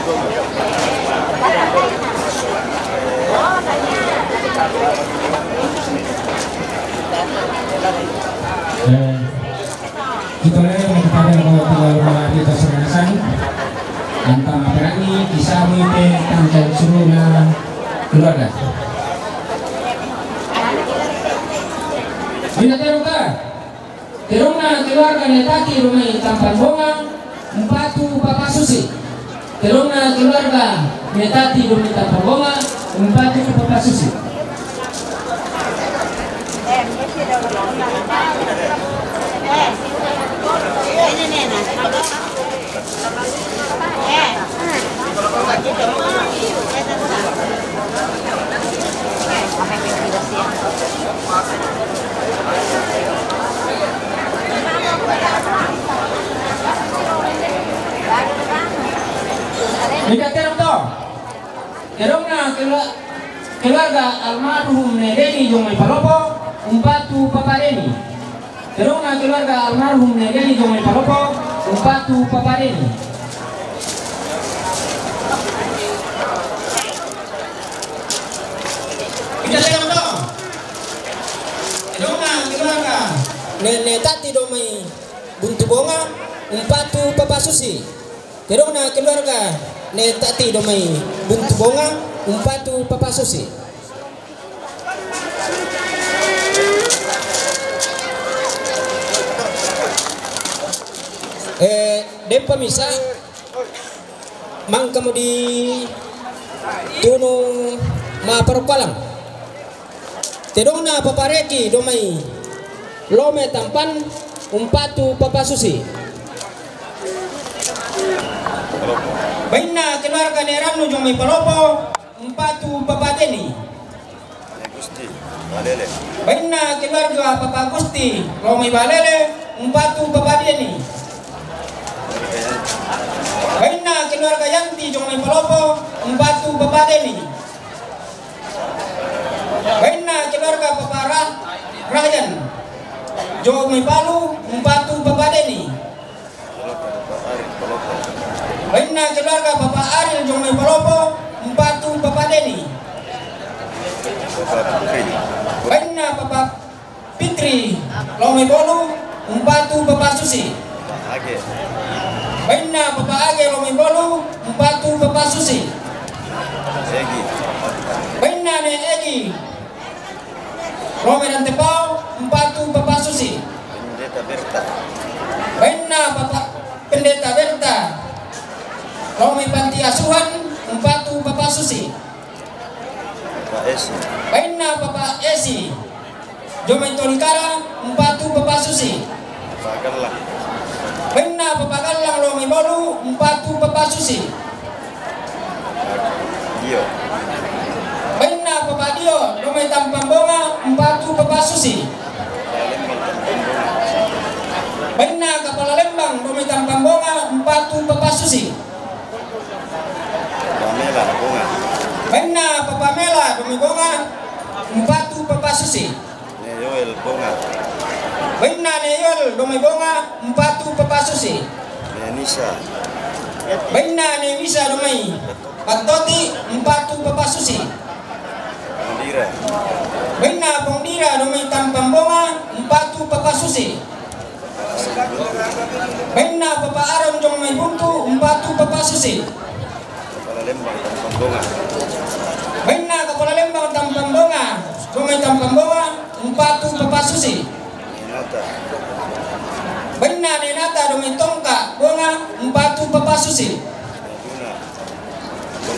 Eh, kita lagi kita ada mau tinggal rumah kita sama-sama. Antara berani kisah mite tentang seru na keluarga. Minda terong ka? Terongna keluarga ne tati do mai Tampan Bonga, umpatu Papa Susi. Terongna keluarga ne tati do mai Tampan Bonga, umpatu Papa Susi. Minda terong to. Terongna kelu-, keluarga almarhum ne Deni jong mai Palopo, umpatu Papa Deni. Terongna keluarga almarhum ne Deni jong mai Palopo, umpatu Papa Deni. Minda terong to. Terongna keluarga ne, ne tati do mai Buntu Bonga, umpatu Papa Susi. Terongna keluarga ne tati do mai Buntu Bonga, umpatu Papa Susi. Eh, dempa misa, mangkamo di tunu ma parokkalang. Tedongna Papa Reki do mai Lome Tampan, umpatu Papa Susi. Bainna keluarga ne Rannu jong mai Palopo, umpatu Papa Deni. Gusti, Balele. Bainna keluarga Papa Gusti, Lome Balele, umpatu Papa Deni. Bainna keluarga Yanti jong mai Palopo, umpatu Papa Deni. Bainna keluarga Papa Ra-, Rahyan jong mai Palu, umpatu Papa Deni. Bainna keluarga Papa Aril jong mai Palopo, umpatu Papa Deni. Bainna Papa Fitri, Lome Bolu, umpatu Papa Susi. Bainna Papa Age, Lome Bolu, umpatu Papa Susi. Bainna ne Egi, Lome Rantepao, umpatu Papa Susi. Bainna Papa Pendeta Berta, Lome Panti Asuhan, umpatu Papa Susi. Bainna Papa Esi jong mai Tolikara, umpatu Papa Susi. Bainna Papa Gallang, Lome Bolu, umpatu Papa Susi. Bainna Papa Dio, Lome Tampan Bonga, umpatu Papa Susi. Bainna Kapala Lembang, Lome Tampan Bonga, umpatu Papa Susi. Bainna Papa Mela do mai Bonga, umpatu Papa Susi. Bainna ne Yoel do mai Bonga, umpatu Papa Susi. Bainna ne Misa do mai Patoti, umpatu Papa Susi. Bainna Pong Dira do mai Tampan Bonga, umpatu Papa Susi. Bainna Papa Aron jong mai Buntu, umpatu Papa Susi. Bainna Kapala Lembang Tampan Bonga jong mai Tampan Bonga, umpatu Papa Susi. Bainna ne Nata do mai Tongka Bonga, umpatu Papa Susi.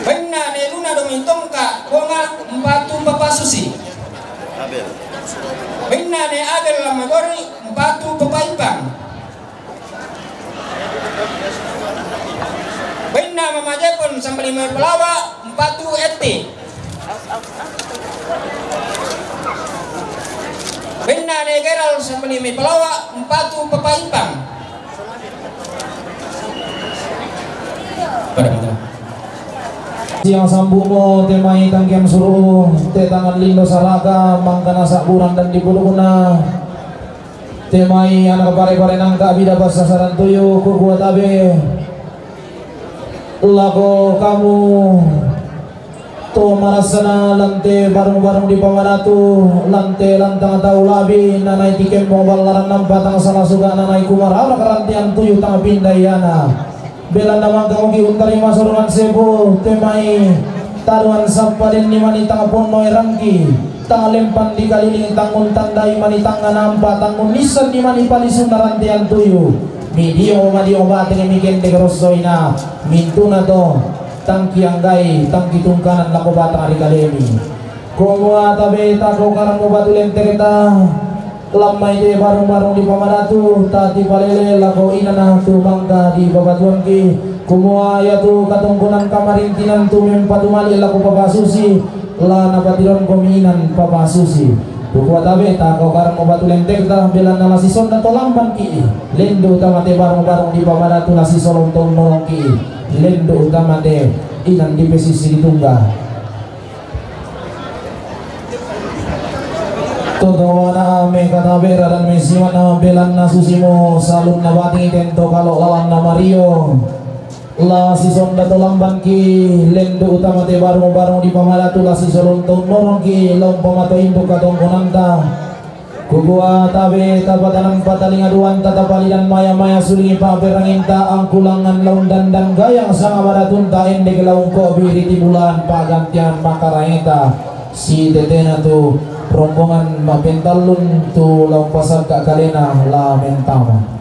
Bainna ne Luna do mai Tongka Bonga, umpatu Papa Susi. Bainna ne Abel Lamagori, umpatu Papa Ipang. Bainna Mama Jepon sambali mai Palawa, umpatu Eti. Bainna ne Geral sambali mai Palawa, umpatu Papa Ipang. Pada mata. Siang sambumo te mai tangkem suru, te tangan lindo saraga, mangkana saburan dan di puluna. Te mai anak pare-pare nangka bida basa sarantuyu, kukua tabe. Lako kamu to marasana lan te barung-barung di pamadatu, lan te lantang tau labi, na nae ti kembong ballaran nampa tang sala suga na nae kumarara karantean tuyu tang pindaiana. Belanna mangkamu ki untarima sorongan sepu, te mai taruan sappa denni mani tang ponno erangki, tang lempan dikalilingi tang untandai mani tang nampa tang unnissanni mani palisunna rantean tuyu. Midio madio bateng mikendek rossoina, mintuna to tangki anggai tangki tungkanan lako batang ri kalemi. Kumua tabe tako karammu batu lentekta, lammai te barung-barung di pamadatu, tati palele lako inana tu mangka di babatuanki. Kumua iatu katongkonan kamarintinan tu mempatumali lako papasusi, la napatironkomi inan papasusi. Kukua tabe tako karammu batu lentekta, belanna la sisonda to lambanki, lendu tama te barung-barung di pamadatu la sisolong tongnolongki, lendu tama te inan di pesisi ditungga. Totowana me katabe radan mesiwana belanna susimo salunna bating tento kalo lalanna mario. La sisonda to lambanki, lendu utama te barung-barung di pamadatu la sisolong tongnolongki, la umpama to induk katongkonanta. Kukua tabe tapatanan patalinga duanta tapalidan maya-maya sulingi paperanginta angkulangan laun dandan gayang sanga baratunta endek laungko biri tibulan pagantian makaraeta. Sitetena tu rombongan mapentallun tu laung pasakka kalena la mentama.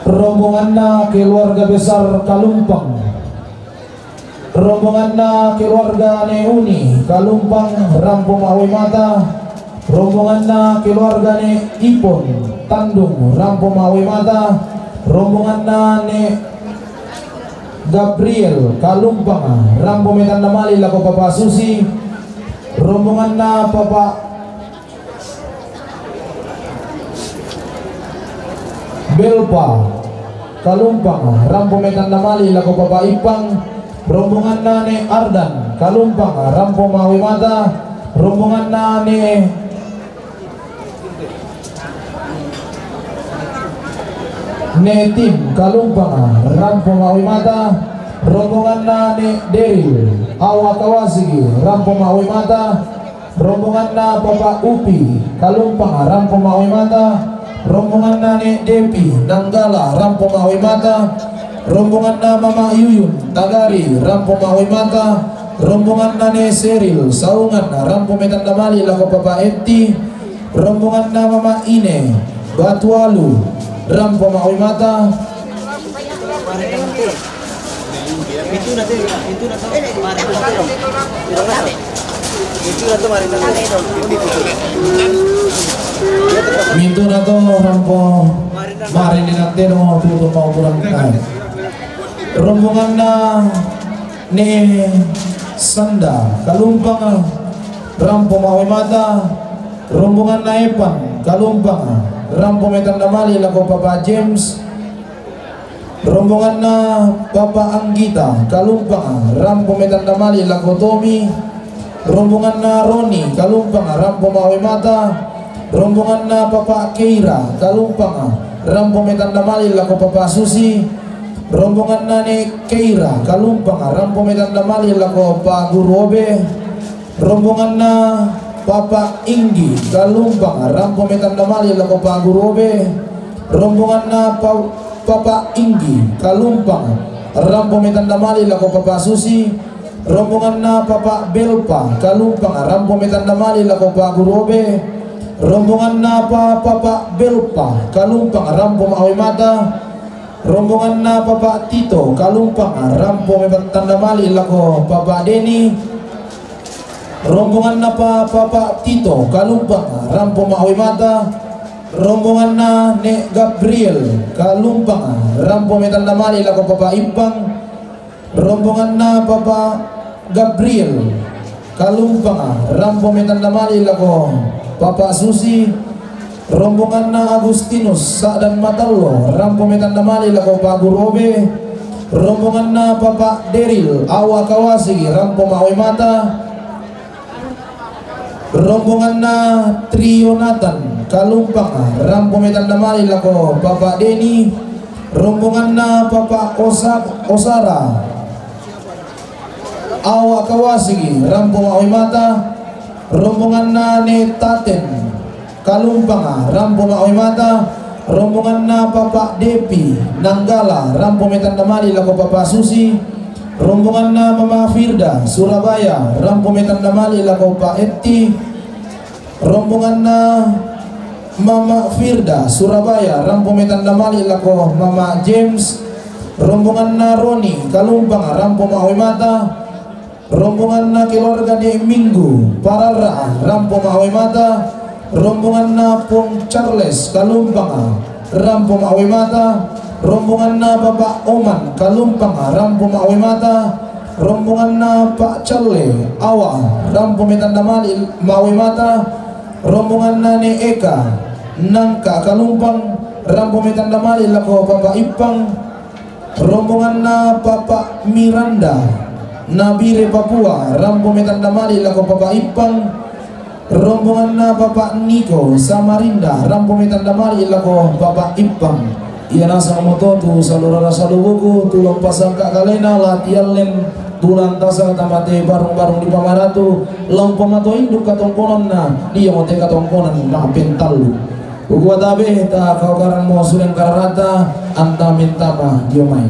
Rombonganna keluarga besar Kalumpang. Rombonganna keluarga ne Uni Kalumpang rampo mawe mata. Rombonganna keluarga ne Ipon Tandung rampo mawe mata. Rombonganna ne Gabriel Kalumpang rampo metanda mali lako Papa Susi. Rombonganna Papa Belpa Kalumpang rampo metanda mali lako Papa Ipang. Rombonganna ne Ardan Kalumpang rampo mawe mata. Rombonganna ne Netim Kalumpang rampo mawe mata. Rombonganna ne Deril Awa Kawasigi rampo mawe mata. Rombonganna Papa Upi Kalumpang rampo mawe mata. Rombonganna ne Depi Nanggala rampo mawe mata. Rombonganna Mama Yuyun Tagari rampo mawe mata. Rombonganna ne Seril Saungan rampo metanda mali lako Papa Eti. Rombonganna Mama Ine Batualu rampo mawe mata. Mintuna to rampo marinenante no tutu mau kurang kai. Rombonganna ne Sanda Kalumpang rampo mawe mata. Rombonganna Epan Kalumpang rampo metanda mali lako Papa James. Rombonganna Papa Anggita Kalumpang rampo metanda mali lako Tomi. Rombonganna Roni Kalumpang rampo mawe mata. Rombonganna Papa Keira Kalumpang rampo metanda mali lako Papa Susi. Rombonganna ne Keira Kalumpang rampo metanda mali lako Pa Guru Obe. Rombonganna Papa Inggi Kalumpang rampo metanda mali lako Pa Guru Obe. Rombonganna Pa-, Papa Inggi Kalumpang rampo metanda mali lako Papa Susi. Rombonganna Papa Belpa Kalumpang rampo metanda mali lako Pa Guru Obe. Rombonganna Pa-, Papa Belpa Kalumpang rampo mawe mata. Rombonganna Papa Tito Kalumpang rampo metanda mali lako Papa Deni. Rombonganna Pa-, Papa Tito Kalumpang rampo mawe mata. Rombonganna ne Gabriel Kalumpang rampo metanda mali lako Papa Ipang. Rombonganna Papa Gabriel Kalumpang rampo metanda mali lako Papa Susi. Rombonganna Agustinus Sa'dan Matallo rampo metanda mali lako Pa Guru Obe. Rombonganna Papa Deril Awa Kawasigi rampo mawe mata. Rombonganna Trio Nathan Kalumpang rampo metanda mali lako Papa Deni. Rombonganna Papa Osa-, Osara, Awa Kawasigi, rampo ma'oe mata. Rombonganna Ne Taten, Kalumpanga, rampo ma'oe mata. Rombonganna Papa Depi, Nanggala, rampo mai tanda mali lako Papa Susi. Rombonganna Mama Firda, Surabaya, rampo mai tanda mali lako Pa Etti. Rombonganna Mama Firda, Surabaya, rampo mai tanda mali lako Mama James. Rombonganna Roni, Kalumpang, rampo ma'oe mata. Rombonganna keluarga De Minggu, Parara, rampo ma'oe mata. Rombonganna Pong Charles, Kalumpang, rampo ma'oe mata. Rombonganna Bapak Oman, Kalumpang, rampo ma'oe mata. Rombonganna Pak Calle, Awa, rampo mai tanda mali ma'oe mata. Rombonganna Ne Eka, Nangka, Kalumpang, rampo mai tanda mali lako Papa Ippang. Rombonganna Papa Miranda, Nabire, Papua, rampo mai tanda mali lako Papa Ippang. Rombonganna Papa Niko, Samarinda, rampo mai tanda mali lako Papa Ippang. Ia nasang moto tu saudara salubuku, tu lao pasangka kalena, latihan len, tu lantasan tamate barung-barung di pamaratu, lao pamato induk katongkonanna, dia mote katongkonan ma'pentallu. Kukua tabe, ta kau karang mo sulen kararata, anta mentapa dio mai.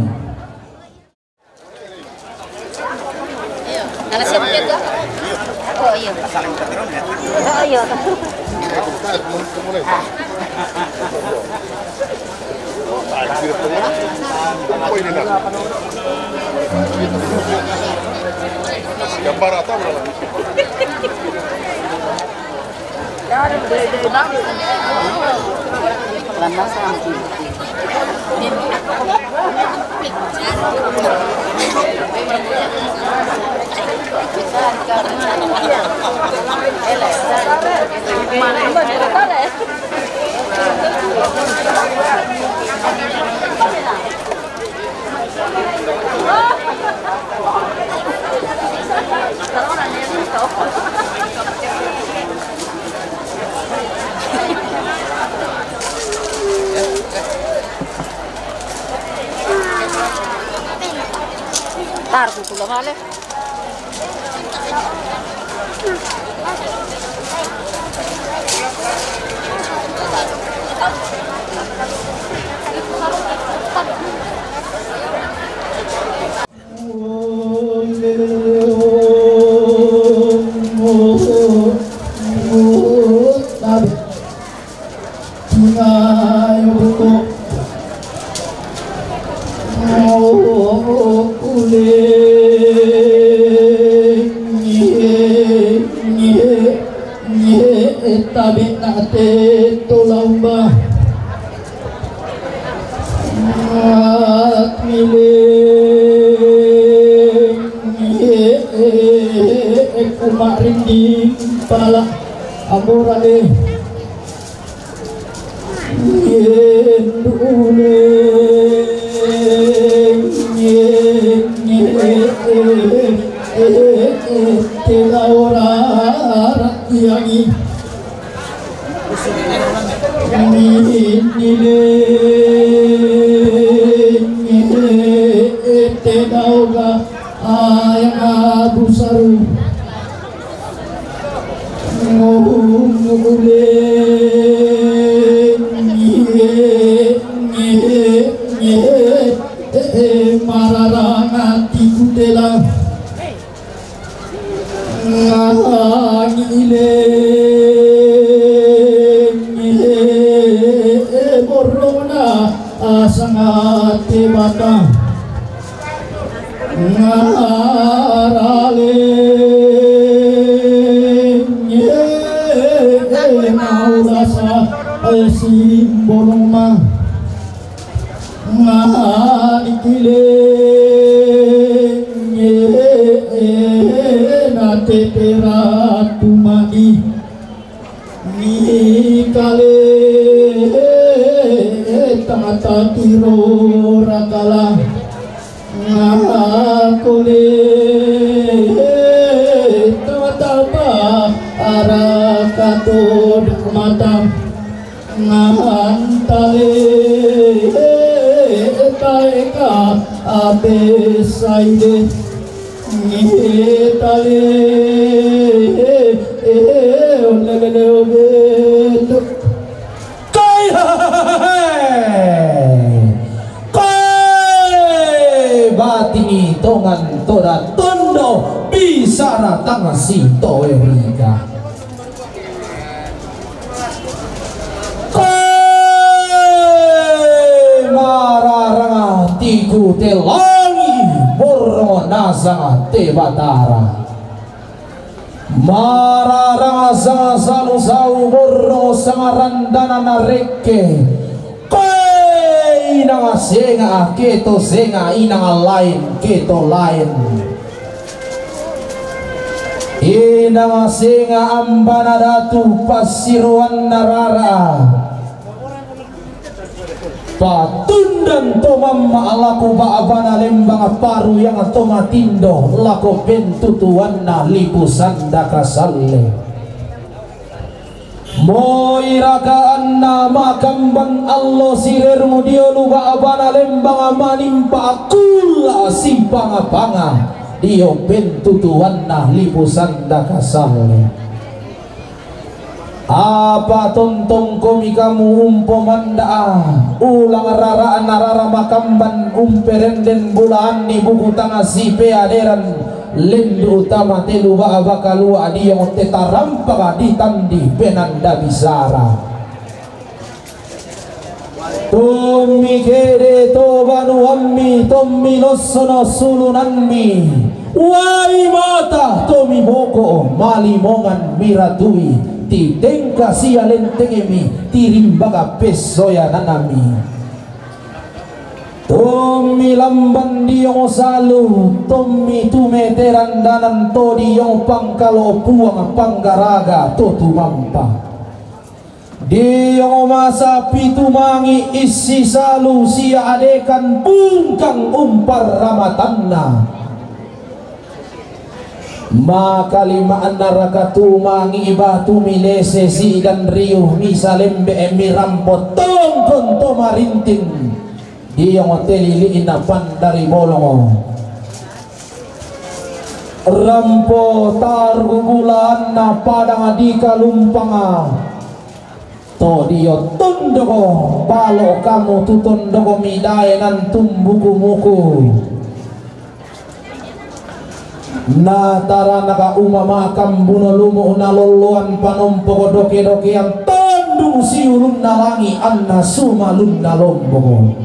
Ayo, nala siap dia tu. Oh, iya. Oh, iya. Gambar atau berapa? Tar, ku kula male. Ngehe, ngehe, ngehe, tabe na te to laumba. Ngehe, ngehe, kumarinding pala amorale. Ayang Abu Saru. Ngule, nge, nge, nge, e, e, mararang ati kutela. Ngangile, nge, e, borona asangate bata. Ngarale, nge, maurasa, simboloma. Nganikile, nge, nateteratu madi. Nikale tangata tiro rakala. Ngakole tangata pa arakato dakmata. Ngantale Eka ape saide, ihe tale, eh, eh, olelele obeto. Kai, kai, batingi tongan toda tondo bisara tangasi to erika. Kai mararanga tiku te langi borong nasanga te batara. Mararanga sanga salu sau borong sanga randana na rekke. Kai inanga senga keto senga inanga lain keto lain. Inanga senga ambana datu pasiruanna rara. Patundan to mamma lako ba'bana lembang paru yang to matindo lako pentutuanna lipu sandaka salle. Moi rakaanna makamban allo sirermu dio lu ba'bana lembang manimpa kulla sipanga-panga dio pentutuanna lipu sandaka salle. Apa tontongkomi kamu umpomanda'a, ulang rara'na rara makamban umperenden bulaanni buku tangasi peaderan lendu' tama telu ba'ba kalua' diong te tarampaka ditandi penanda bisara. Tommi ke'de' to banuammi, tommi lossono sulunammi. Uai mata tommi boko' malimongan miratui, titengka sia lentengemi, tirimbaka pessoyananami. Tommi lamban diong salu, tommi tumeteran danan to diong pangkalo puang panggaraga to tumampa. Diong masa pitu mangi issi salu sia adekan bungkang umparramatanna. Makalima'na raka tumangi batu milese si'dan riu misalembe mirampo tongkon to marinting. Diong te lili'na pandari bolongo. Rampo taru bulaanna padang di kalumpanga. To dio tondoko, balo' kamu tu tondoko midae nan tumbuku-muku. Na taranaka umamakan buno lumu' na lolloan panompoko doke-dokean tondung siulunna langi' anna sumalunna lomboko.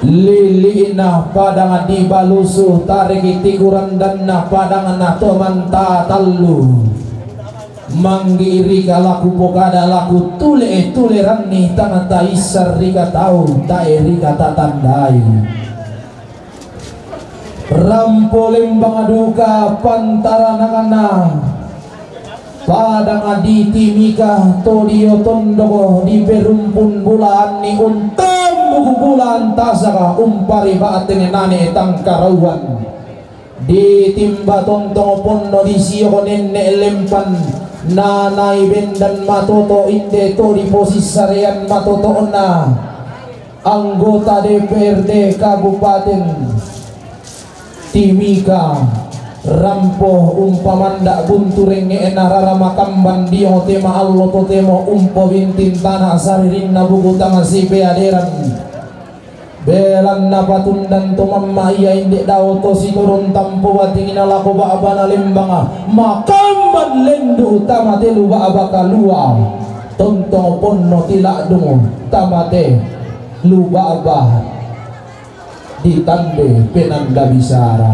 Lili'na padang dibalusu, tariki tikurandanna padangna to mantatallu. Manggi'rika laku pokada laku tule-tuleranni tang taissarrika tau taerika tatandai. Rampo lembang duka pantaranakna padang di Timika to dio tondoko di perumpun bulaanni untambuku bulaan tasaka umpari ba'teng nane tangkarauan. Ditimba tontong ponno di sioko nenne' lempan nanai bendan matoto inde to di posissarean matoto'na. Anggota D P R D Kabupaten Timika, rampo umpamanda' buntu rengnge'na rara makamban dio te ma'allo totemo umpobintin tana' saririnna buku tang sipeaderan. Belanna patundan to mamma ia inde dao to sitoron tampo batingina lako ba'bana lembanga makamban lendu' tama telu ba'ba kalua'. Tontong ponno tila'dung tama te lu ba'ba ditande penanda bisara.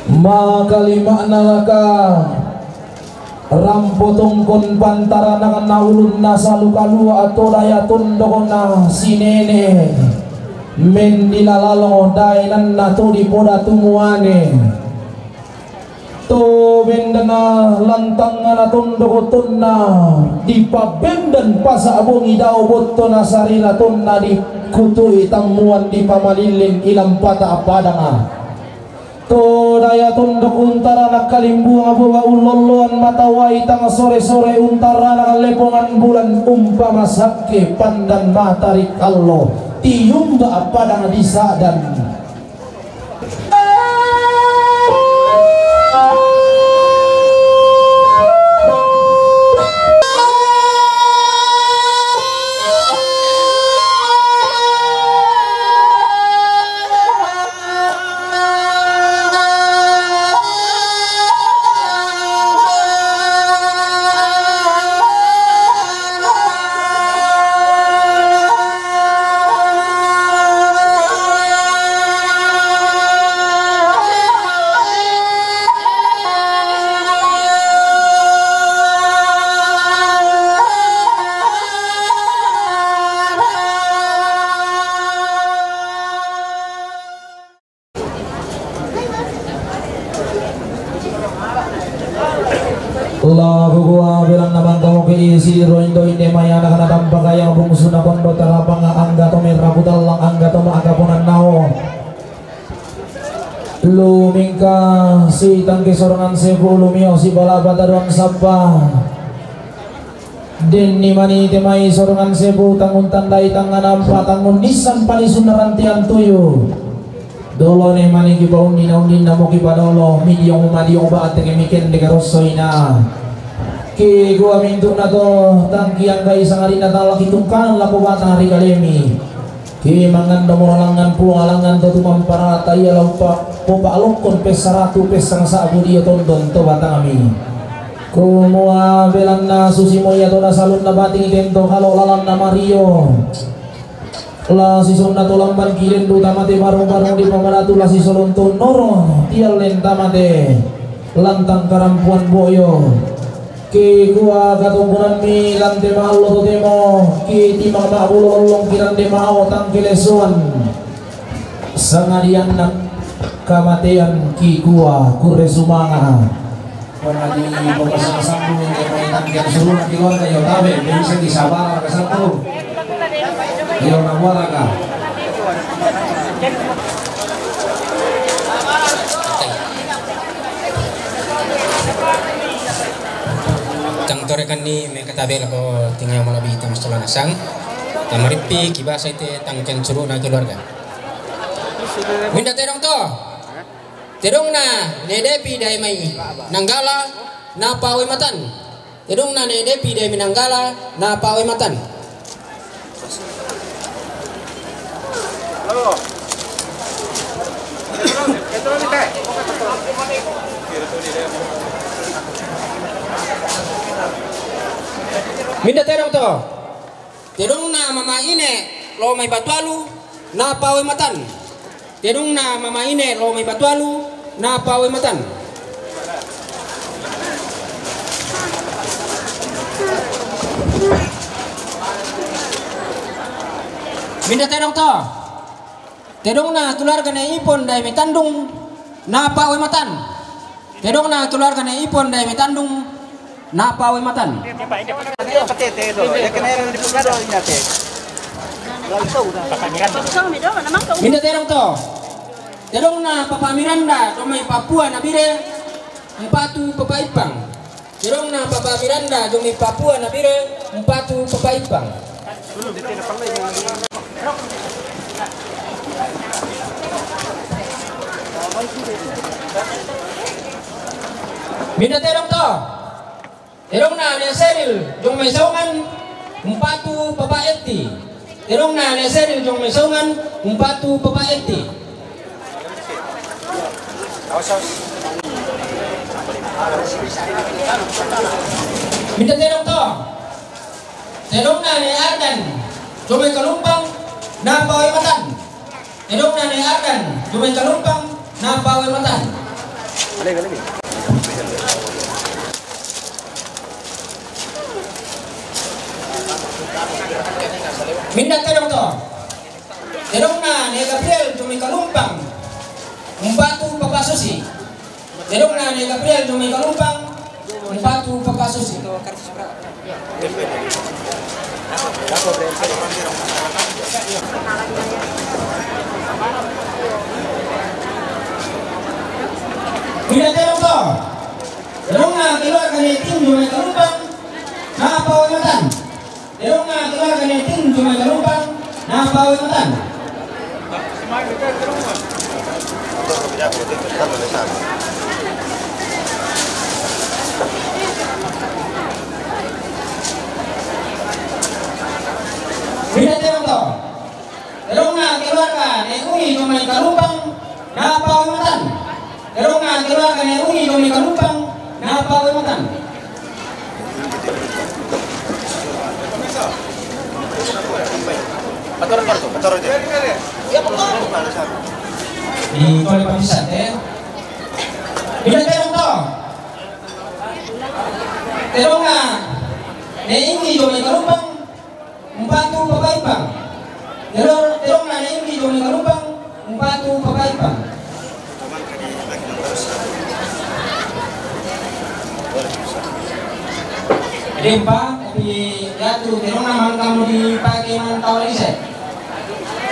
Makalima'na laka rampo tongkon pantaranakna ulunna salu kalua' to daya tondokna sinene' mendila lalo daenanna to dipoda tumuane. To bendana lantangana tondoko tonna dipabendan pasa' bongi dao bottona sarira tonna dikutui tammuan dipamalilling ilampata padanga. To daya tondok untara na kalimbuang boba ullolloan matawai tang sore-sore untara na kallepongan bulan umpama sakke pandan matarik allo tiumba padang di sadan. Lagu gua bilang na bangkau ke isi roin doi de maya na kana tampa kayang bungsu na kondo tarapanga angga to merah putalang angga to maaka ponan nao. Lumingka si tangki sorongan sepu lumio si balapa taruan sapa. Denni mani te mai sorongan sepu tangun tandai tangan ampa tangun nisan palisun narantian tuyu. Dolo ne mani ki paundi na undi na moki padolo midiong madiong ba te ke miken de karosoina. Ki gua mintu na to tangki angkai sangari na tala kitungkan lapo bata hari kalemi. Ki mangan domoro langan pulo alangan to tumampara taiya lau pa popa alokon pes saratu pes sangsa budio tondon to batangami. Kumua belanna susi moya to nasalunna bating tento kalo lalanna mario. La sisonna to lamban kilendu tamate barung-barung di pamaratu la sisolon to noro tiallen tamate lantang karampuan boyo. Ki kua katongkonanmi lante maallo totemo ki timang ma'bulo lollong ki rande mao tangkelesuan. Sangadianna kamatean ki kua kurre sumanga. Pamadi bokasang-sangku ente mai tangkian suruna keluarga yo tabe bisa disabara kasatu. Yo nabuaraka. Tang torekanni me katabe lako tinga malabi tang sekolah nasang. Tamarippi kibasa ite tang kencuru na keluarga. Minda tedong to. Tedong na nedepi dai mai nanggala na pawe matan. Tedong na nedepi dai mai nanggala na pawe matan. Minda tedong to. Tedong na mama ine lo mai batualu na pawe matan. Tedong na mama ine lo mai batualu na pawe matan. Minda tedong to. Tedong na keluarga na ipon dai mai tandung na pawe matan. Tedong na keluarga na ipon dai mai tandung na pawe matan. Minda tedong to. Tedong na papa Miranda do mai Papua na bire. Empatu papa ipang. Tedong na papa Miranda do mai Papua na bire. Empatu papa ipang. Minda tedong to. Tedong na ne Seril do mai Saungan. Empatu papa Eti. Tedong na ne Seril do mai Saungan. Empatu papa Eti. Minda tedong to. Tedong na ne Ardan do mai Kalumpang na pawe matan. Tedong na ne Ardan do mai Kalumpang na pawe matan. Minda tedong to. Tedong na ne Gabriel do mai Kalumpang. Empatu papa Susi. Tedong na ne Gabriel do mai Kalumpang. Empatu papa Susi. Pida terong to. Terong na keluarga ne Tin Jomai Kalumpang, na pawe matan. Terong na keluarga ne Tin Jomai Kalumpang, na pawe matan. Pida terong to. Terong na keluarga ne Uni Jomai Kalumpang, na pawe matan. Terong na keluarga ne Uni Jomai Kalumpang, na pawe matan. Atur, atur, atur aja. Di kole papisah, eh. Bila terong to. Terong na ne Uni Jomai Kalumpang, mpatu papa Ipang. Terong, terong na ne Uni Jomai Kalumpang, mpatu papa Ipang. Dempa, tapi yatu terong na mangkamu dipake mantau lise.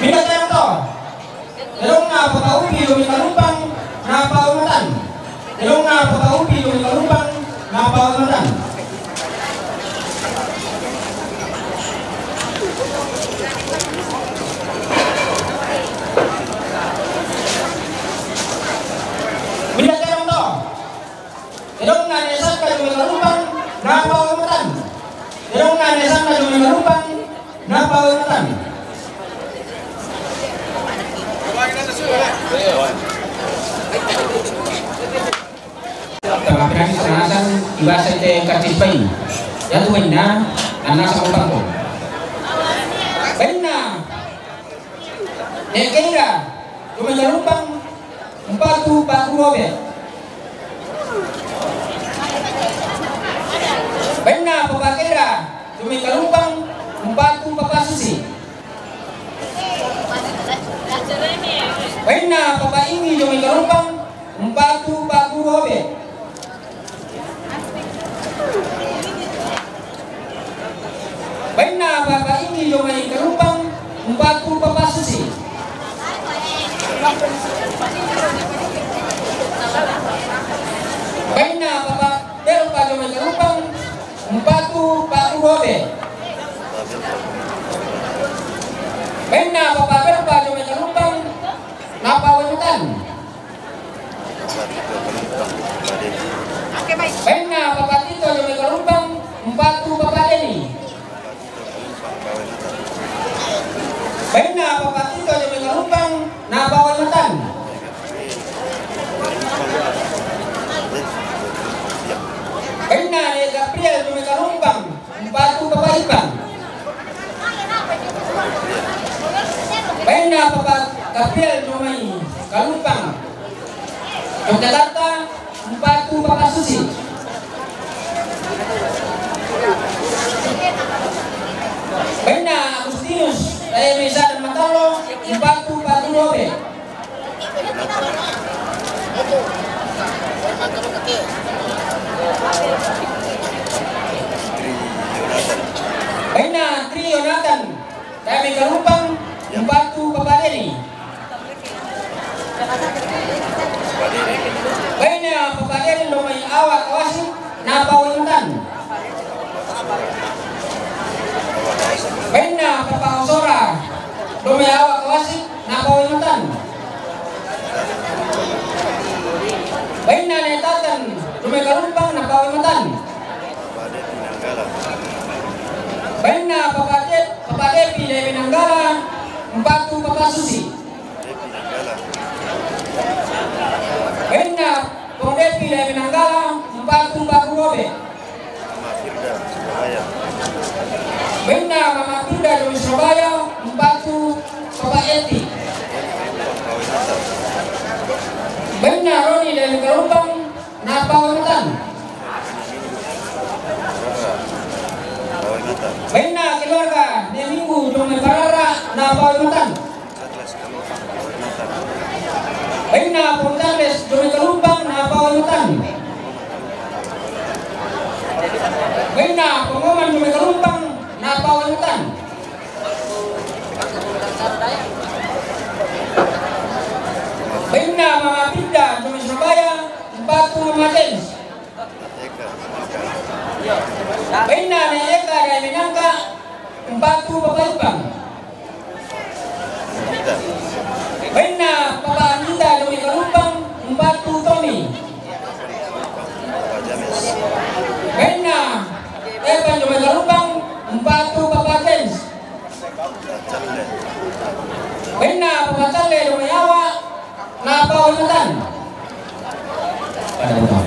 Pida terong to. Terong na papa Upi Jomai Kalumpang, na pawe matan. Terong na papa Upi Jomai Kalumpang, na pawe matan. Pida terong to. Terong na ne Saka Jomai Kalumpang, na pawe matan. Terong na ne Saka Jomai Kalumpang, na pawe matan. Tama pinasi sanasan ibasa te katis pai. Yatu bainna, anasa Kalumpang ko. Bainna ne Keira Jomai Kalumpang, mpatu paguru ope. Bainna papa Keira Jomai Kalumpang, mpatu papa Susi. Bainna papa Ingi Jomai Kalumpang, mpatu paguru ope. Bainna papa Ingi Jomai Kalumpang, mpatu papa Susi. Bainna papa Belpa Jomai Kalumpang, mpatu paguru ope. Bainna papa Belpa Jomai Kalumpang, na pawe matan. Bainna papa Tito Jomai Kalumpang, mpatu papa Deni. Bainna papa Tito Jomai Kalumpang, na pawe matan. Bainna ne Gabriel Jomai Kalumpang, mpatu papa Ipang. Bainna papa Gabriel Jomai Kalumpang, Yogyakarta, mpatu papa Susi. Bainna Agustinus, eh, Mesa dan Matalo, mpatu paguru ope. Bainna Tri Yonatan, Jomai Kalumpang, mpatu papa Deni. Bainna papa Deni Jomai Awa Kawasik, na pawe matan. Bainna papa Osora Jomai Awa Kawasik, na pawe matan. Bainna ne Tatan Jomai Kalumpang, na pawe matan. Bainna papa De-, papa Depi Lepe Nanggala, mpatu papa Susi. Bainna pong Depi Lepe Nanggala, mpatu paguru ope. Bainna mama Firda Jomai Surabaya, mpatu papa Eti. Bainna Roni Lepe Kalumpang, na pawe matan. Bainna keluarga ne Minggu Jomai Parara, na pawe matan. Bainna pong Charles Jomai Kalumpang, na pawe matan. Bainna pong Oman Jomai Kalumpang, na pawe matan. Bainna na eka dai menangka, umpatu Papa Ipang. Bainna Papa Anita dong Eka Lumpang, umpatu Tommy. Bainna Evan dong Eka Lumpang, umpatu Papa James. Bainna Papa Calle dong Yawa, na Papa Wimatan. Pada Papa.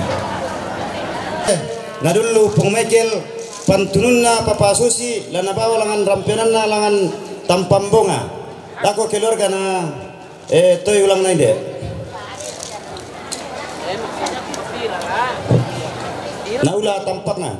Na dulu Pung Michael, pantununna Papa Susi, la nabawa langan rampenanna langan Tampambonga. Lako keluarga na, eh, toi ulang nai de. Naula tampakna.